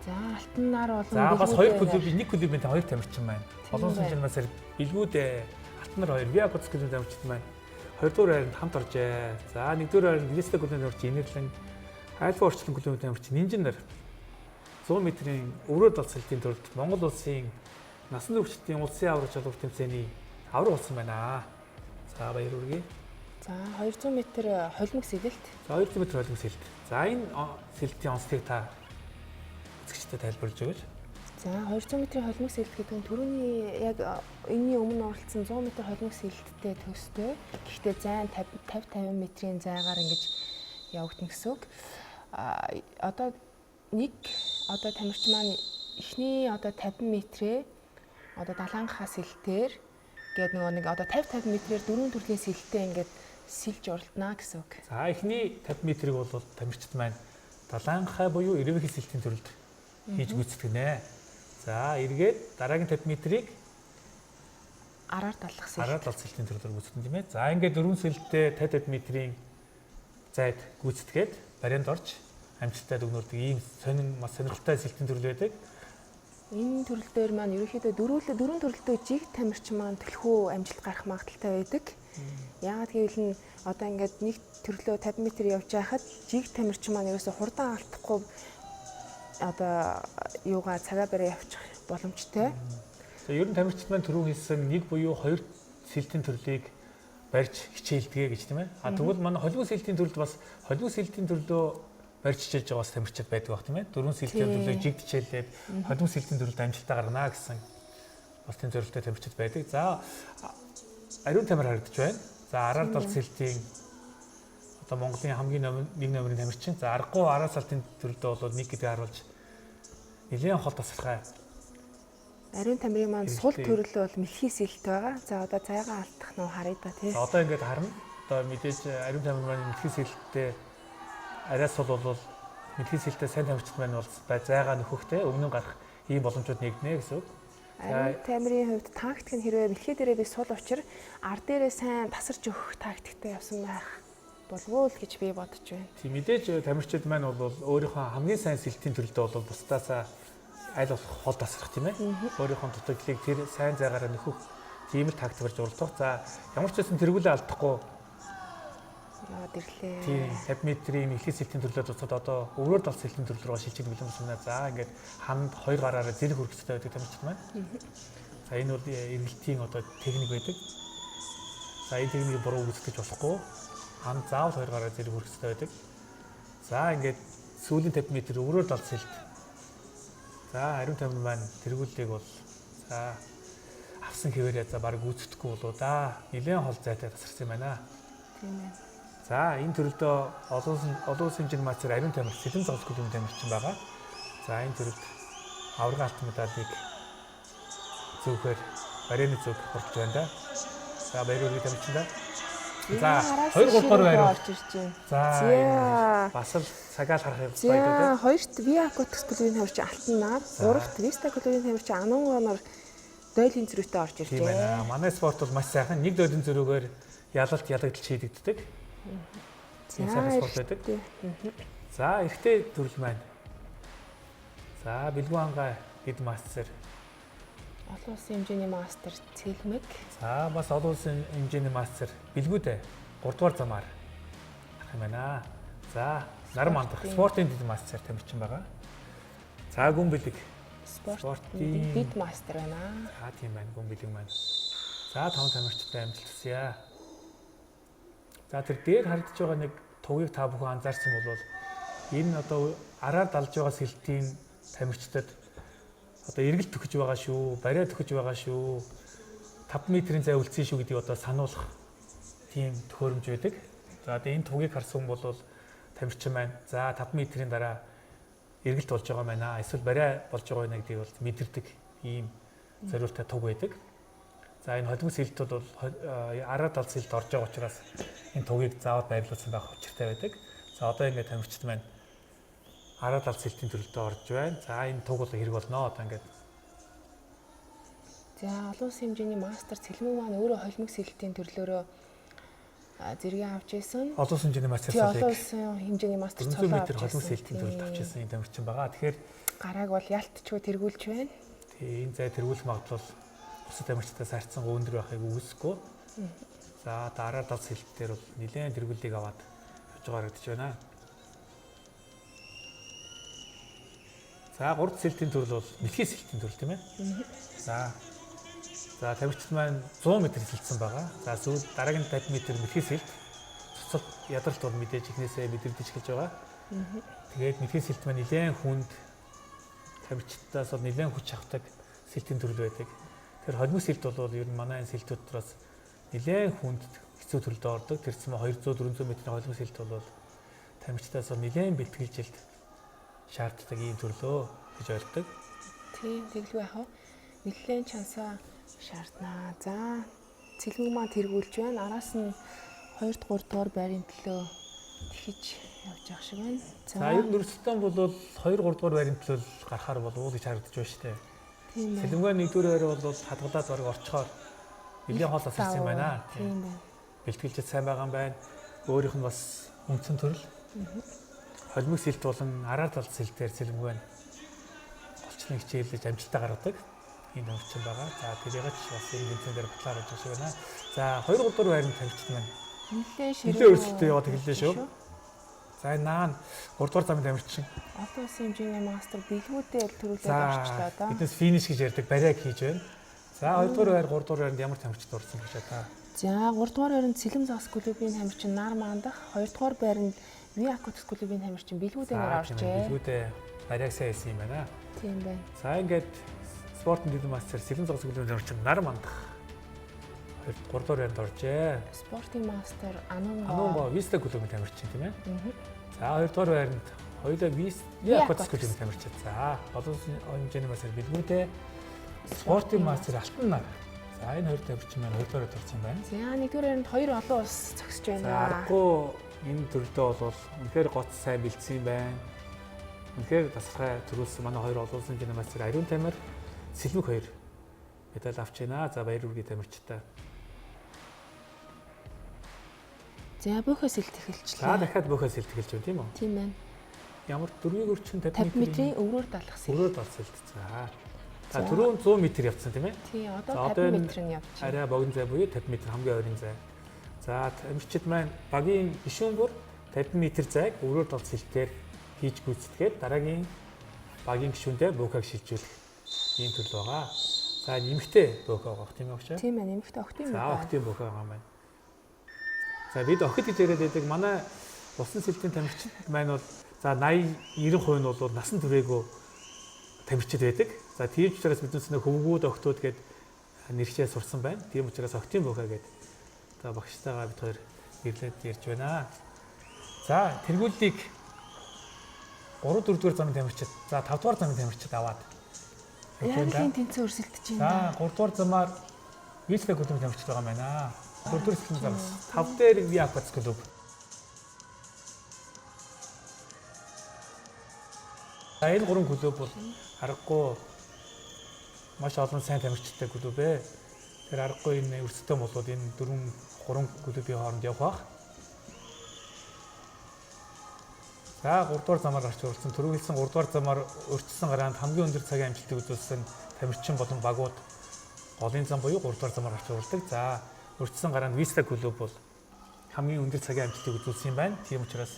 За алтан нар болон за бас хоёр клубын нэг клубын хоёр тамирчин байна. Олон улсын жирмасаар бэлгүүдээ алтан нар хоёр Виа Гоц клубын тамирчид маань 2 дугаар байранд хамт оржээ. За 1 дугаар байранд Виста клубын тамирчин Инэрлэн, Альфа орчлон клубын тамирчин Нинжин нар 100 метрийн өврөөр далд сэлтийн төрөлд Монгол улсын насан туршидтын улсын аварга чадвар тэмцээний аварга болсон байна. За баяр хүргэе. За 200 м холимог сэлэлт. За 200 м холимог сэлэлт. За энэ сэлэлтийн онцлогийг та үзэгчдэд тайлбарлаж өгөөч. За 200 м-ийн холимог сэлэлт гэдэг нь түрүүний яг энэний өмнө оролцсон 100 м холимог сэлэлттэй төстэй. Гэхдээ зайн 50 50 м-ийн зайгаар ингэж явагдана гэсэн үг. А одоо нэг одоо тамирчин маань эхний одоо 50 м-рээ одоо далаанхаа сэлтээр гээд нөгөө нэг одоо 50 50 м-ээр дөрвөн төрлийн сэлтээ ингээд сэлж уралдана гэсэн үг. За эхний 50 м-ийг бол тамирчид маань далаанхай буюу эрвэхий сэлтийн төрөлд хийж гүйцэтгэнэ. За эргээд дараагийн 50 м-ийг араар далах сэлт. Араар далах сэлтийн төрлөөр гүйцэтгэн тийм ээ. За ингээд дөрвөн сэлтээ 50 50 м-ийн зайд гүйцэтгээд барианд орж амжилттай дүгнүүлдэг ийм сонин маш сонирхолтой сэлтийн төрөл байдаг. Энэ төрөл дээр маань ерөнхийдөө дөрвөн төрөлтөө жиг тамирчин маань төлхөө амжилт гарах магадлалтай байдаг. Яагаад гэвэл нь одоо ингээд нэг төрлөө 50 м явж байхад жиг тамирчин маань ерөөсө хурдан алдахгүй одоо юугаа цагаа бариа явчих боломжтой. За ер нь тамирчид маань түрүү хэлсэн нэг буюу хоёр сэлтийн төрлийг барьж хичээлдэгэ гэж тийм ээ. А тэгвэл манай холимог сэлтийн төрөлд бас холимог сэлтийн төрлөө барьж хичээж байгаа бас тамирчид байдаг байх тийм ээ. Дөрвөн сэлтийн төрлөө жигд хичээлээд холимог сэлтийн төрөлд амжилтаа гаргана гэсэн бас тийм зорилттой тамирчид байдаг. За ариун тамир харагдаж байна. За араар дал сэлтийн одоо Монголын хамгийн нэг номерын тамирчин. За аргагүй араа салтын төрөлдөө бол нэг гэдгийг харуулж нэлээд хол тасархай. Ариун тамирын маань сул төрөл бол мэлхий сэлт байгаа. За одоо зайгаа алдах нь харъя да тий. Одоо ингээд харна. Одоо мэдээж ариун тамир маань мэлхий сэлттэй арай сул бол мэлхий сэлттэй сайн тамирчид маань бол зайгаа нөхөхтэй өмнө нь гарах ийм боломжууд нэгднэ гэсэн үг. Ариун тамирын хувьд тактик нь хэрвээ мэлхий дээрээ би сул учир ар дээрээ сайн тасарч өгөх тактиктэй явсан байх болов уу гэж би бодож байна. Тийм мэдээж тамирчид маань бол өөрийнхөө хамгийн сайн сэлтийн төрөлдөө бол бусдаасаа аль болох хол тасрах тийм ээ. Өөрийнхөө дутагдлыг тэр сайн зайгаараа нөхөх тийм л тактик барьж уралдах. За ямар ч байсан тэргүүлээ алдахгүй яваад ирлээ. Тийм 50 метрийн мэлхий сэлтийн төрлөө дуцаад одоо өврөөр дал сэлтийн төрөл рүү шилжиж бэлэн болсон байна. За ингээд ханд хоёр гараараа зэрэг хүрэх хэрэгтэй байдаг тамирчид маань. За энэ бол эргэлтийн одоо техник байдаг. За энэ техникийг буруу гүйцэтгэж болохгүй. Ханд заавал хоёр гараар зэрэг хүрэх хэрэгтэй байдаг. За ингээд сүүлийн 50 метр өврөөр дал сэлт. За ариун тамир маань тэргүүллийг бол за авсан хэвээрээ за баг гүйцэтгэхгүй болоо да. Нилээн хол зайтай тасарсан юм байна. Тийм ээ. За энэ төрөлдөө олон улсын хэмжээний мастер ариун тамир Сэлэм зогсол клубын тамирчин байгаа. За энэ төрөлд аваргын алтан медалийг зөөхөөр барианы зүг хурдж байна да. За баяр хүргэе тамирчин да. За 2 3 дугаар байр орж ирж байна. За бас л цагаал харах юм байна. За хоёрт Виа Акватикс клубын тамирчин Алтан нар, гуравт Виста клубын тамирчин Анунгоноор дойлын зөрүүтэй орж ирж байна. Манай спорт бол маш сайхан нэг дойлын зөрүүгээр ялалт ялагдал шийдэгддэг. За сайхан спорт байдаг. За эрэгтэй төрөл маань. За Бэлгүү хангай гэд мастер. Олон улсын хэмжээний мастер Цэлмэг. За бас олон улсын хэмжээний мастер Бэлгүүдээ 3 дугаар замаар гарах юм байна. За Наран мандах спортын дэд мастер тамирчин байгаа. За гүн бэлэг спортын дэд мастер байна. За тийм байна гүн бэлэг маань. За таван тамирчтай амжилт хүсье. За тэр дээр харагдаж байгаа нэг тугийг та бүхэн анзаарсан бол энэ одоо араар далж байгаа сэлтийн тамирчдад одоо эргэлт төхөж байгаа шүү, бариа төхөж байгаа шүү, 5 метрийн зай үлдсэн шүү гэдгийг одоо сануулах тийм төхөөрөмж байдаг. За одоо энэ тугийг харсан бол тамирчин маань за 5 метрийн дараа эргэлт болж байгаа байна. Эсвэл бариа болж байгаа байна гэдгийг бол мэдэрдэг ийм зориулттай туг байдаг. За энэ холимог сэлт бол араа дал сэлт орж байгаа учраас энэ тугийг заавал байрлуулсан байх учиртай байдаг. За одоо ингээд тамирчид маань араа дал сэлтийн төрөлдөө орж байна. За энэ туг бол хэрэг болно одоо ингээд. За олон улсын хэмжээний мастер Цэлмэг маань өөрөө холимог сэлтийн төрлөөрөө зэрэг авч ирсэн. Олон улсын хэмжээний мастер цолыг. Олон улсын хэмжээний мастер цолоо авч ирсэн. Холимог сэлтийн төрөлд авч ирсэн энэ тамирчин байгаа. Тэгэхээр гарааг бол ялтчгүй тэргүүлж байна. Тий, энэ зай тэргүүлэх магадлал бусад тамирчдаас харьцангуй өндөр байхыг үгүйсэхгүй. За дараа дал сэлт дээр бол нэлээд тэргүүлийг аваад явж байгаа харагдаж байна. За 3 дахь сэлтийн төрөл бол мэлхий сэлтийн төрөл тийм ээ. За. За тамирчид маань 100 м сэлтсэн байгаа. За сүүл дараагийн 50 м мэлхий сэлт. Цоцолт ядралт бол мэдээж эхнээсээ мэдрэгдэж эхэлж байгаа. Тэгээд мэлхий сэлт маань нэлээд хүнд тамирчдаас бол нэлээд хүч авдаг сэлтийн төрөл байдаг. Тэр холимог сэлт бол ер нь манай энэ сэлтүүд дотроос нэлээд хүнд хэцүү төрөлд ордог. Тэр цэм 200 400 м-ийн холимог сэлт бол тамирчдаас бол нэлээд бэлтгэлжилт шаарддаг ийм төрлөө гэж ойлгодог. Тийм, тэглгүй яах вэ? Нэлээд чансаа шаарднаа. За, цэлмэг маань тэргүүлж байна. Араас нь 2 3 дугаар байрын төлөө тэгж явж байгаа шиг байна. За, ер нь өрсөлдөөн бол 2 3 дугаар байрын төлөө гарахаар болов уу гэж харагдаж байна шүү дээ. Тийм байна. Сэлмэг 1-р байр бол хадгалаад бараг орчхоор нэлээд хоол асарсан юм байна. Тийм байна. Бэлтгэлжид сайн байгаа юм байна. Өөрийнх нь бас үндсэн төрөл. Холимог сэлт болон араар талд сэлтээр сэлмэг байна. Голчлон хичээлж амжилтаа гаргадаг. Энэ тамирчин байгаа. За тэрийг ч бас энэ тэмцээн дээр батлаар явж байгаа шиг байна. За 2 3 дугаар байрны тамирчин маань Нэлээд ширээ. нэлээд өрсөлдөөн яваад эхэллээ шүү. За энэ наан 3 дугаар замын тамирчин. Олон улсын хэмжээний мастер бэлгүүдээ төрүүлээд За орчлоо доо. биднес финиш гэж ярьдаг бариаг хийж байна. За 2 дугаар байр 3 дугаар байранд ямар тамирчид орсон гэж та. За 3 дугаар байранд Сэлэм загас клубын тамирчин Нар Мандах, 2 дугаар байранд Ви Акутс клубын тамирчин Бэлгүүдээ нар оржээ. Бэлгүүдээ бариаг сайн хийсэн юм байна. Тийм байна. За ингээд спортын дэдэн мастер Сэлэм загас клубын тамирчин Нар Мандах 2 3 дугаар байранд оржээ. Спортын мастер Анунго. Ануунго Виста клубын тамирчин тийм ээ. За 2 дугаар байранд хоёулаа Виста Акватикс Акватикс клубын тамирчин. За олон улсын хэмжээний мастер Бэлгүүдээ спортын мастер Алтан Нар. За энэ хоёр тамирчин маань 2 дугаар байранд орсон байна. За 1-р байранд хоёр олон улс зогсож За байна. аргагүй энэ төрөлдөө бол үнэхээр гоц сайн бэлдсэн юм байна. Үнэхээр тасархай төрүүлсэн манай хоёр олон улсын хэмжээний мастер Ариун Тамир, Сэлмэг хоёр медаль авч байна. За баяр хүргэе тамирчдаа. За бөөхөө сэлт эхэлчлээ. За дахиад бөөхөө сэлт эхэлж байна тийм үү? Тийм байна. Ямар дөрвийг өрчин 50 50 метрийн өврөөр далах сэлт. өрөөр дал сэлт. За. За түрүүн 100 м явцсан тийм ээ? Тийм, За, одоо одоо 50 энэ метр нь явж байна. Арай богино зай буюу 50 м хамгийн ойрын зай. За тамирчид маань багийн гишүүн бүр 50 м зайг өрөөр дал сэлтээр хийж гүйцэтгээд дараагийн багийн гишүүндээ бөөхөг шилжүүлэх ийм төрөл байгаа. За энэ эмэгтэй бөөхөө байгаа тийм ээ огч? Тийм байна. Эмэгтэй охтын За юм. охтын бөөхөө байгаа юм байна. За бид охид гэж яриад байдаг. Манай усан сэлтийн тамирчид маань бол за 80 90% нь бол насан туршаагүй тамирчид байдаг. За тийм ч учраас биднес нөх хөвгүүд охтууд гэд нэршээ сурсан байна. Тийм учраас охтын бөөхөө гэд за багштайгаа бид хоёр нэрлээд ярьж байна. За тэргүүллийг 3 4 дугаар замын тамирчид за 5 дугаар замын тамирчид аваад явж Яг байна л да. энэ тэнцэн өрсөлдөж байна. За 3 дугаар замаар Висла клубын тамирчид байгаа юм байна. 4 дугаар сэлэн зам. 5 дээр Ви Акватс клуб. За энэ гурван клуб бол аргагүй маш олон сайн тамирчидтай клуб ээ. Тэр аргагүй энэ өрсөлдөөн болоод энэ дөрвөн гурван клубын хооронд явах бах. За 3 дугаар замаар гарч уралдсан. Түрүү хэлсэн 3 дугаар замаар урьдчилсан гараанд хамгийн өндөр цагийн амжилтыг үзүүлсэн тамирчин болон багууд голын зам буюу 3 дугаар замаар гарч уралдаг. За урьдчилсан гараанд Виста клуб бол хамгийн өндөр цагийн амжилтыг үзүүлсэн юм байна. Тийм учраас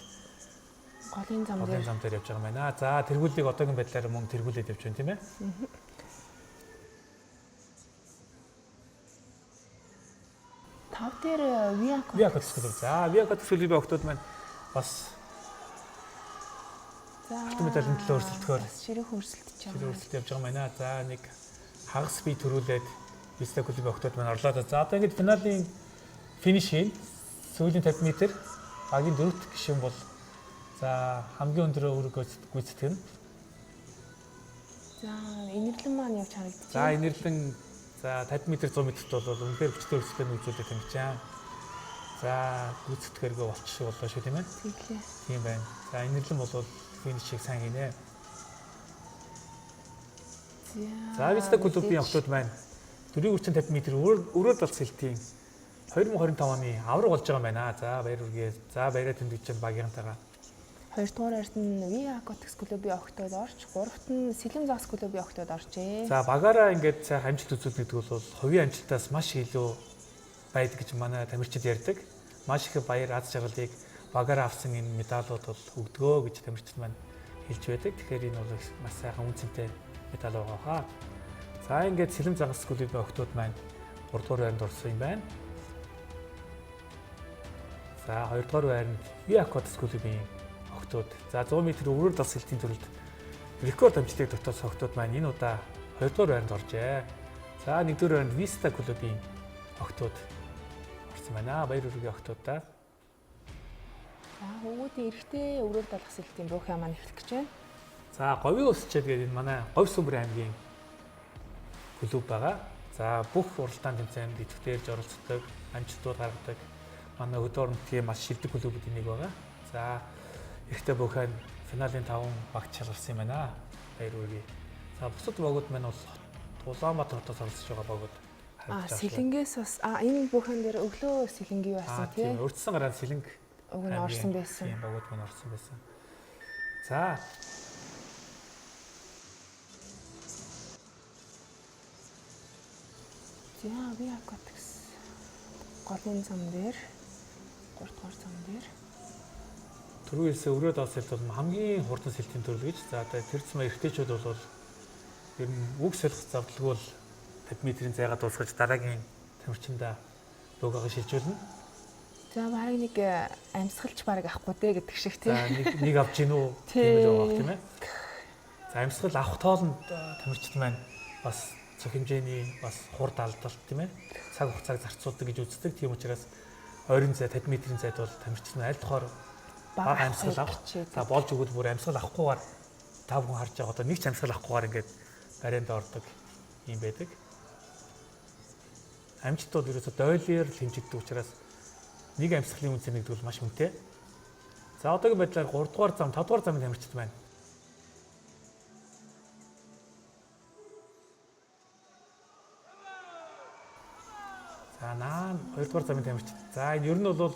Голын зам голын дээр зам дээр явж байгаа юм байна. За тэргүүлийг одоогийн байдлаар мөн тэргүүлээд явж байна тийм ээ. Тав дээр Ви Акватикс. Ви Акватикс клуб. За Ви Акватикс клубын охтууд маань бас За. алтан медалийн төлөө өрсөлдөхөөр бас ширүүхэн өрсөлдөж ширээ байгаа. өрсөлдөж явж байгаа юм байна. За нэг хагас бие төрүүлээд Виста клубын охтууд маань орлоо. За одоо ингэж финалийн финиш хийн. Сүүлийн 50 м багийн дөрөвт гишүүн бол за хамгийн өндөр үүрэг гүйцэтгэх нь. За, энэрлэн маань явж харагдаж За энэрлэн за 50 м 100 м-т бол үнэхээр хүчтэй өрсөлдөөн үзүүлдэг тамирчин. За гүйцэтгэхэргүй болчих шиг боллоо шүү тийм ээ. Тэглээ. Тийм байна. За энэрлэн бол финишийг сайн хийнэ. За. За Виста клубын охтууд маань дөрвийн хүчин 50 м өрөөр дал сэлтийн 2025 оны авраг болж байгаа юм байна. За баяр хүргэе. За баяраа тэмдэгч чинь багийнхантайгаа. Хоёрдугаар байрт нь Ви Акватикс клубын охтууд орж, гуравт нь Сэлэм загас клубын охтууд оржээ. За багаараа ингээд сайхан амжилт үзүүлнэ гэдэг бол хувийн амжилтаас маш илүү байдаг гэж манай тамирчид ярьдаг. Маш их баяр аз жаргалыг багаараа авсан энэ медалууд бол өгдгөө гэж тамирчид маань хэлж байдаг. Тэгэхээр энэ бол маш сайхан үн цэнтэй медаль байгаа хаа. За ингээд Сэлэм загас клубын охтууд маань 3 дугаар байранд орсон юм байна. За 2 дугаар байранд Виакотс клубын охтууд. За 100 м өврөр дал сэлтийн төрөлд рекорд амжилтыг тогтоосон охтууд маань энэ удаа 2 дугаар байранд оржээ. За 1 дугаар байранд Виста клубын охтууд орсон байна. Баяр хүргэе охтуудаа. За хүүгүүдийн эрэгтэй өврөөр далах сэлтийн бөөх юм маань эхлэх гэж байна. За говийн ус чид гэдэг энэ манай Говь сүмбэр аймгийн клуб байгаа. За бүх уралдаан тэмцээнд идэвхтэй ирж оролцдог, амжилтууд гаргадаг. Манай хөдөө орон нутгийн маш шилдэг клубүүдийн нэг байгаа. За эрэгтэй бөөхөн финалийн 5 багт шалгарсан юм байна. Баяр хүргэе. За бусад багууд маань бол Улаанбаатар хотоос оролцож байгаа багууд харагдаж байна. Сэлэнгээс бас энэ бөөхөн дээр өглөө сэлэнгийн байсан тийм. Урдсан гараад сэлэнг уг нь орсон байсан. Тийм багууд маань орсон байсан. За За би Aquatics голын зам дээр 3 дугаар зам дээр түрүү хэлсэн өрөө доод сэлт бол хамгийн хурдан сэлтийн төрөл гэж. За тэр цэмэ эрэгтэйчүүд бол ер нь үг солих завдалгүй бол 50 метрийн зайгаа дуусгаж дараагийн тамирчиндаа бөөгөөгөө шилжүүлнэ. За бараг нэг амьсгалч бараг авахгүй дээ гэдэг шиг тийм. За нэг авч гин үү тийм л байгаа тийм ээ. За амьсгал авах тоолонд тамирчид маань бас цог хэмжээний бас хурд алдалт тийм ээ. Цаг хугацааг зарцуулдаг гэж үздэг. Тийм учраас ойрын зай 50 метрийн зайд бол тамирчид нь аль болохоор бага амьсгал авах. За болж өгвөл бүр амьсгал авахгүйгээр та бүхэн харж байгаа одоо нэг ч амьсгал авахгүйгээр ингээд барайнд ордог юм байдаг. Амжилт бол ерөөсө дойлоор л хэмжигддэг учраас нэг амьсгалын үнцэн нэгдэг бол маш үнэтэй. За одоогийн байдлаар 3 дугаар зам, 5 дугаар замын тамирчид байна. За наа 2 дугаар замын тамирчид. За энэ ер нь бол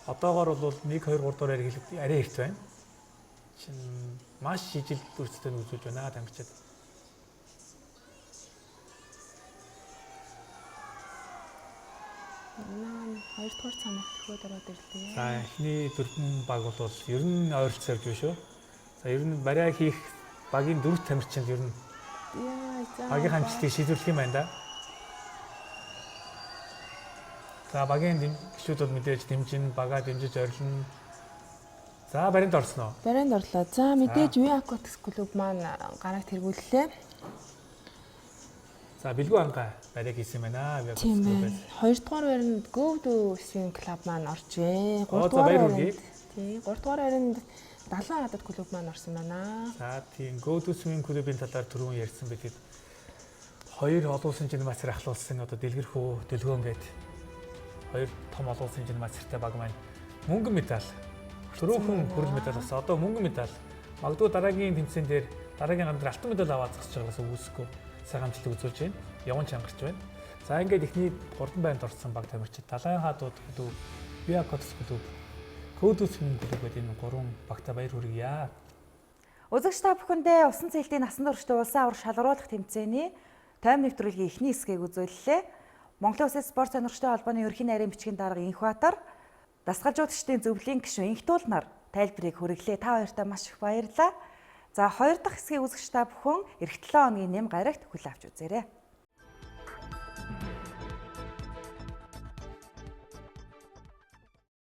одоогоор бол 1 2 3 дугаар арай арай эрт байна. Чин маш ижил өрсөлдөөн үзүүлж байна тамирчид. Наа 2 дугаар цамх төхөөд ороод ирлээ. За эхний дөрвөн баг бол ер нь ойролцоо явж байна шүү. За ер нь бариа хийх багийн дөрөв тамирчинд ер нь багийн амжилтыг шийдвэрлэх юм байна да. За багийн гишүүд бол мэдээж дэмжин, багаа дэмжиж орилно. За баринд орсон уу? Баринд орлоо. За мэдээж V Aquatics клуб маань гараг тэргүүллээ. За бэлгүү ангаа бариаг хийсэн байна. V Aquatics клуб. Хоёрдугаар байранд Go to Swim Club маань оржээ. Гуравдугаар байранд тий, гуравдугаар байранд Далайн хадад клуб маань орсон байна. За тийм Go to Swim клубын талаар түрүүн ярьсан бид хоёр олон улсын жин мастер ахлуулсан одоо дэлгэрхүү дэлгөөн гээд хоёр том олон улсын хэмжээний мастертай баг маань мөнгөн медаль. Түрүүхэн хүрэл медаль болсон. Одоо мөнгөн медаль. Магадгүй дараагийн тэмцээн дээр дараагийн ган дээр алтан медаль аваад зогсож байгаас үүсэхгүй сайн амжилтыг үзүүлж байна. Яван чангарч байна. За ингээд эхний 3 байранд орсон баг тамирчид Далайн хаадууд клуб, Виакотс клуб, Кодус хүн клуб гэдэг энэ 3 багта баяр хүргье. Үзэгч та бүхэндээ усан цэлтийн насан туршид улсын авар шалгаруулах тэмцээний тойм нэвтрүүлгийн эхний хэсгийг үзүүллээ. Монголын Улсын спорт сонирхчдын холбооны ерөнхий найрын бичгийн дарга Инхбатар дасгалжуулагчдын зөвлөлийн гишүүн Инхтуулнаар тайлбарыг хүргэлээ. Та хоёртаа маш их баярлалаа. За хоёр дахь хэсгийг үзэгч та бүхэн эх 7 хоногийн нэм гарагт хүлээн авч үзээрэй.